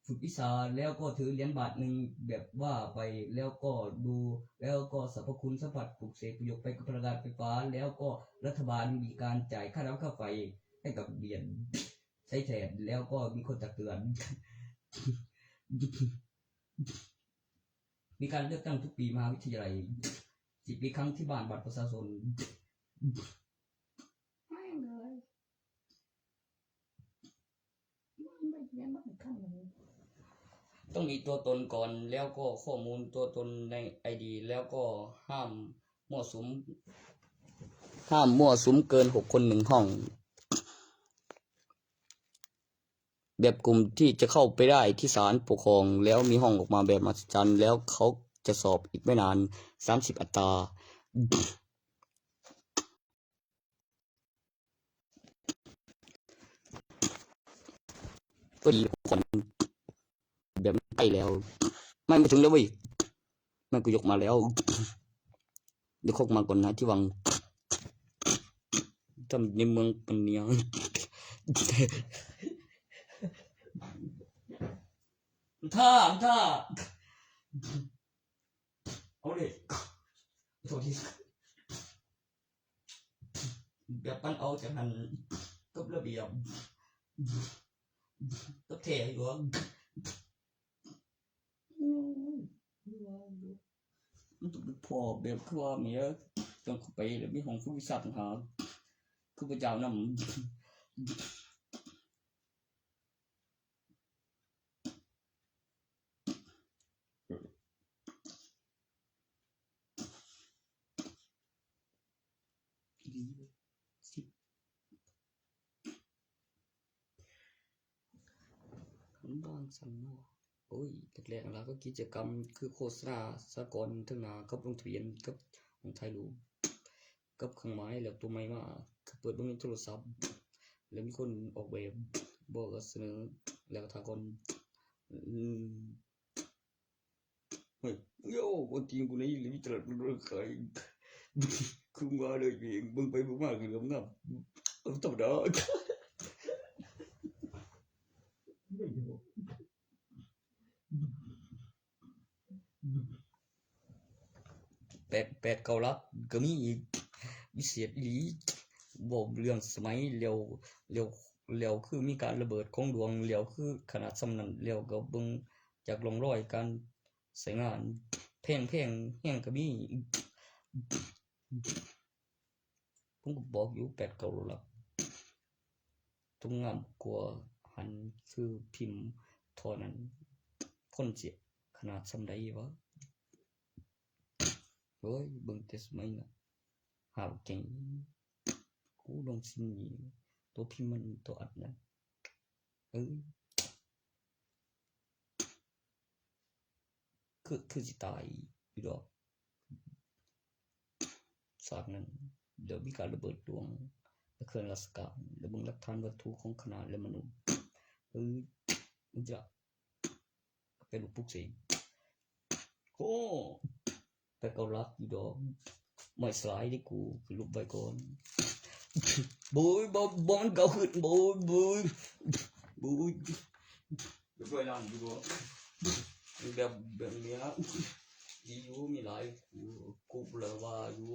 ฝึกวิชา แล้วก็ถือเหรียญบาทหนึ่งแบบว่าไป แล้วก็ดู แล้วก็สรรพคุณสัมผัสปลุกเสกประโยคไปกับพลังงานไฟฟ้า แล้วก็รัฐบาลมีการจ่ายค่าน้ำค่าไฟให้กับเหรียญ ใช้แทน แล้วก็มีคนตักเตือน มีการเลือกตั้งทุกปี มหาวิทยาลัย สิบปีครั้งที่บ้านบัตรประชาชน แม่งเอ้ย มันไม่เขียนมาอีกครั้งหนึ่ง ต้องมีตัวตนก่อน แล้วก็ข้อมูลตัวตนในไอดี แล้วก็ห้ามมั่วสุม ห้ามมั่วสุมเกินหกคนหนึ่งห้อง แบบกลุ่มที่จะเข้าไปได้ที่ศาลปกครอง แล้วมีห้องออกมาแบบมหัศจรรย์ แล้วเขาจะสอบอีกไม่นาน สามสิบอัตรา พอดีคนแบบใกล้แล้ว ไม่มาถึงแล้วเว้ย มันก็ยกมาแล้ว เดี๋ยวคกมาก่อนนะที่วัง ทำในเมืองปะเนียง ท่า ท่า เอาเลย โทษที แบบมันเอาจากหั้นกับระเบียบ กับแท้อยู่ว่า มันต้องไปพ้อแบบคือว่าแม่ ต้องเข้าไปแล้วมีห้องฝึกวิชาต่างหาก คือพระเจ้านำ บາງສັນເນາະ ໂອ້ຍ ແລກໆ ລະກໍກິດຈະກຳຄືໂຄສະນາສາກອນທາງໜ້າກັບລົງທະບຽນກັບຫ້ອງຖ່າຍຮູບ ກັບເຄື່ອງໝາຍ ແລ້ວຕົວໃໝ່ມາ ຄືເປີດເບິ່ງໃນໂທລະສັບ ແລ້ວມີຄົນອອກແບບ ບໍ່ກໍສະເໜີ ແລ້ວກໍຖ້າກ່ອນ ອືມ ເຮີ້ຍ ໂຍ ຄົນຈີນຜູ້ນີ້ມີຕະຫຼາດເປີດຂາຍ ຄືວ່າເລີຍ ເບິ່ງໄປເບິ່ງມາຄືງາມ ທຳມະດາ. ແປດ ແປດເກົ້າຫຼັກກໍມີອີກ ວິເສດອີ່ຫຼີ ເວົ້າເລື່ອງສະໄໝ ແລ້ວ ແລ້ວ ແລ້ວຄືມີການລະເບີດຂອງດວງ ແລ້ວຄືຂະໜາດສ່ຳນັ້ນ ແລ້ວກໍເບິ່ງຈາກຮ່ອງຮອຍການໃຊ້ງານ ແພງ ແພງແຮງກໍມີ. ຜົມກໍບອກຢູ່ ແປດເກົ້າຫຼັກ ຕ້ອງງາມກວ່າຫັ້ນ ຄືພິມທໍ່ນັ້ນ ຄົນຊິຂະໜາດສ່ຳໃດວະ? ໂອ້ຍ ເບິ່ງແຕ່ສະໄໝນະ ຫາກແກ່ງ ໂອ້ ລອງຊິມີໂຕພິມມັນ ໂຕອັດນັ້ນ ເອີ ຄື ຄືຊິຕາຍຢູ່ດອກ ສາກນັ້ນ ແລ້ວມີການລະເບີດດວງ ແລະ ເຄື່ອນລາຊະການ ແລ້ວເບິ່ງຫຼັກຖານວັດຖຸຂອງຂະໜາດ ແລະ ມະນຸດ ເອີ ມັນຈະເປັນຮູບປຸກເສກ ໂອ້ ແປດເກົ້າຫຼັກຢູ່ດອກ ໄມ້ສະຫຼາຍເດ້ກູ ຄືລົບໄວ້ກ່ອນ ໂບຍ ບໍ່ ບໍ່ ມັນເກົ່າຂຶ້ນ ໂບຍ ໂບຍ ໂບຍ ລຽບຮ້ອຍລ້ານຢູ່ບໍ່ ແບບ ແບບເນີ້ຍ ດີຢູ່ ມີຫຼາຍ ກູ ກູລະວ່າຢູ່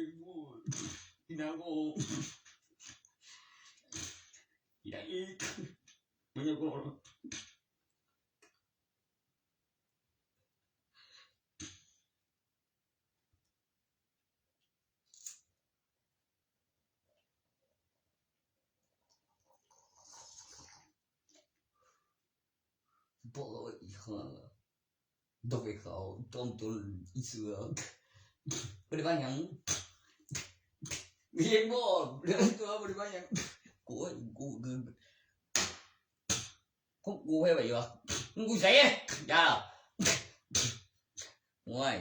ອີກ ກິນນ້ຳກໍ ກິນນ້ຳອີກ ມັນຍັງກໍ ບໍ່ອີກ ດອກເອກເຂົາ ຈອມໂຈນອີເສືອ ບໍ່ໄດ້ວ່າຫຍັງ ເຫັນບໍ່ ເລື່ອງຕົວບໍ່ໄດ້ວ່າຫຍັງ ໂອ້ຍ ກູ ຂອງກູໃຜໄວ້ວະ ຂອງກູໃສ ຢ່າ ໂອ້ຍ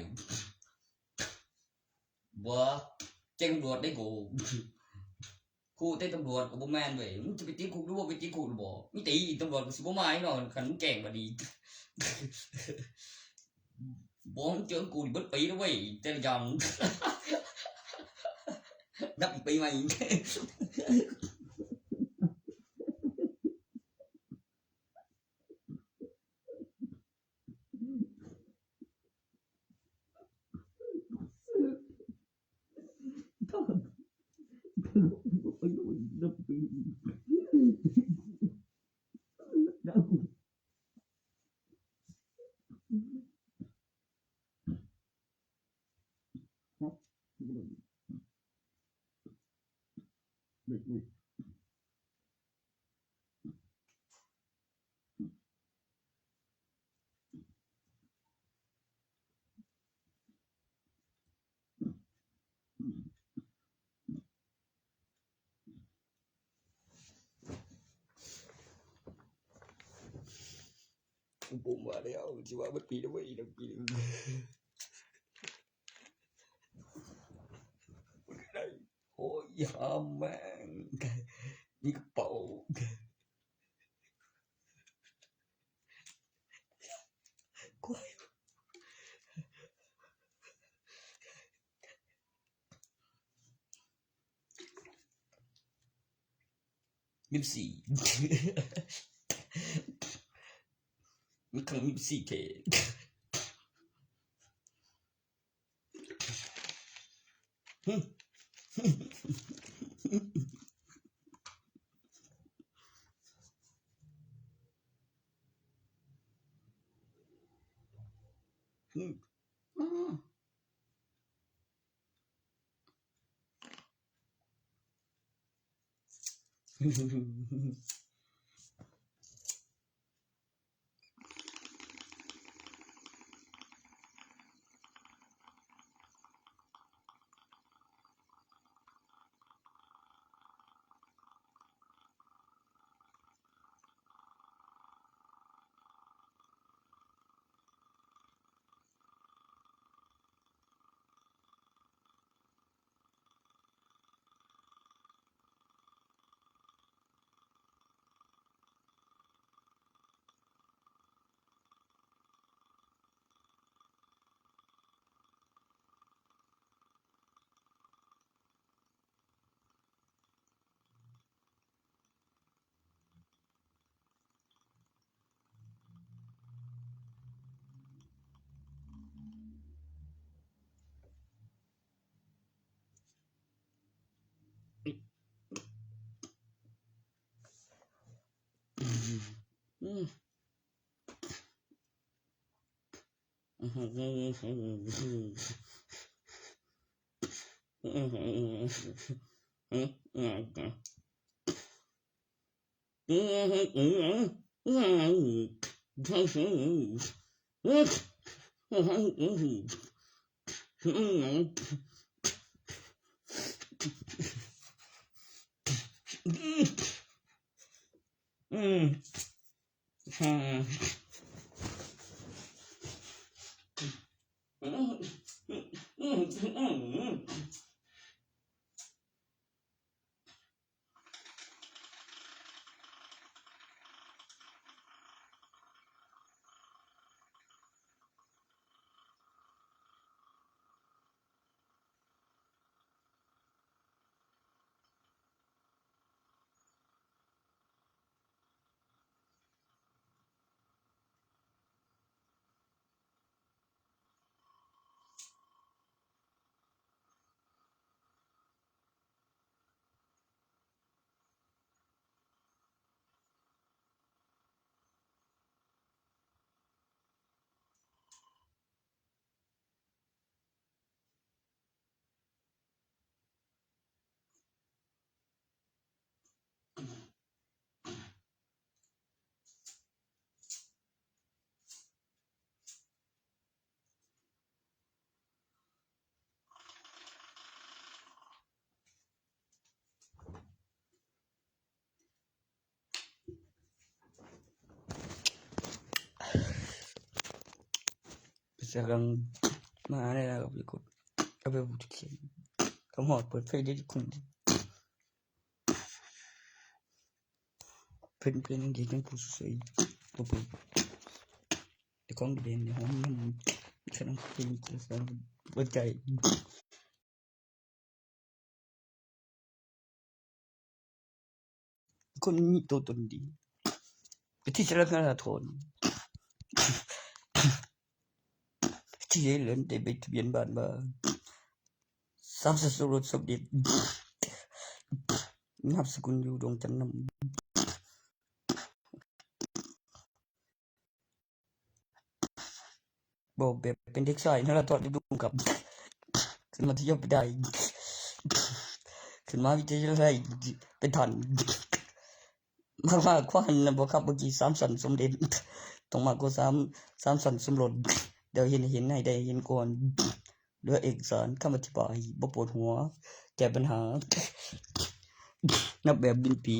ບໍ່ ແຈ້ງຕຳຫຼວດເດ້ກູ ຄູເຕະຕຳຫຼວດກໍບໍ່ແມ່ນເວີຍ ມຶງຈະໄປຕິດຄຸກຫຼືບໍ່ໄປຕິດຄຸກຫຼືບໍ່ ມີແຕ່ອີຕຳຫຼວດກໍຊິບໍ່ມາອີກເນາະ ຄັນມຶງແກ້ງບາດນີ້ ບໍ່ ເຈີກູນີ້ເບິດປີແລ້ວເວີຍ ແຕ່ລະຢ່າງ ນັບອີກປີໃໝ່. ກູບໍ່ມາແລ້ວ ຊິວ່າເບິດປີແລ້ວເວີຍ ອີກປີໜຶ່ງ ໂອ້ຍ ຫາແມ່ງ ມີກະເປົາ ຄວາຍ. ຍິບສີ່ ມີຄັ້ງຍິບສີ່ເຄ Sekarang mana lah kau ikut? Apa butuh? Kamu apa? Saya jadi kunci. Pen-, pen-, dia kan khusus saya. Apa? Dia kau dia ni, hom, hom. Sekarang saya ni, saya berjaya. ຄົນມີໂຕຕົນດີ ວິທີສາລະສາທອນ ທີ່ເຫັນແລ້ວໄດ້ໃບທະບຽນບ້ານວ່າ ສາມສັນສົມລົດສົມເດັດ ນາມສະກຸນຢູ່ດວງຈັນນຳ. ເວົ້າແບບເປັນເດັກຊາຍນະລະຕອນເດັກດຸກັບ ຂຶ້ນມັດທະຍົມໄປໄດ້ ຂຶ້ນມະຫາວິທະຍາໄລເປັນທ່ານ ມາກໆ ຄວາມຫັ້ນນະບໍ່ຂັບບໍ່ຂີ່ ສາມສັນສົມເດັດ ຕ້ອງມາກກວ່າສາມ ສາມສັນສົມລົດ ດຽວເຫັນ ເຫັນໃຫ້ໄດ້ເຫັນກ່ອນ ເຫຼືອເອກະສານຄຳອະທິບາຍ ບໍ່ປວດຫົວ ແກ້ບັນຫາ ນັບແບບບິນປີ.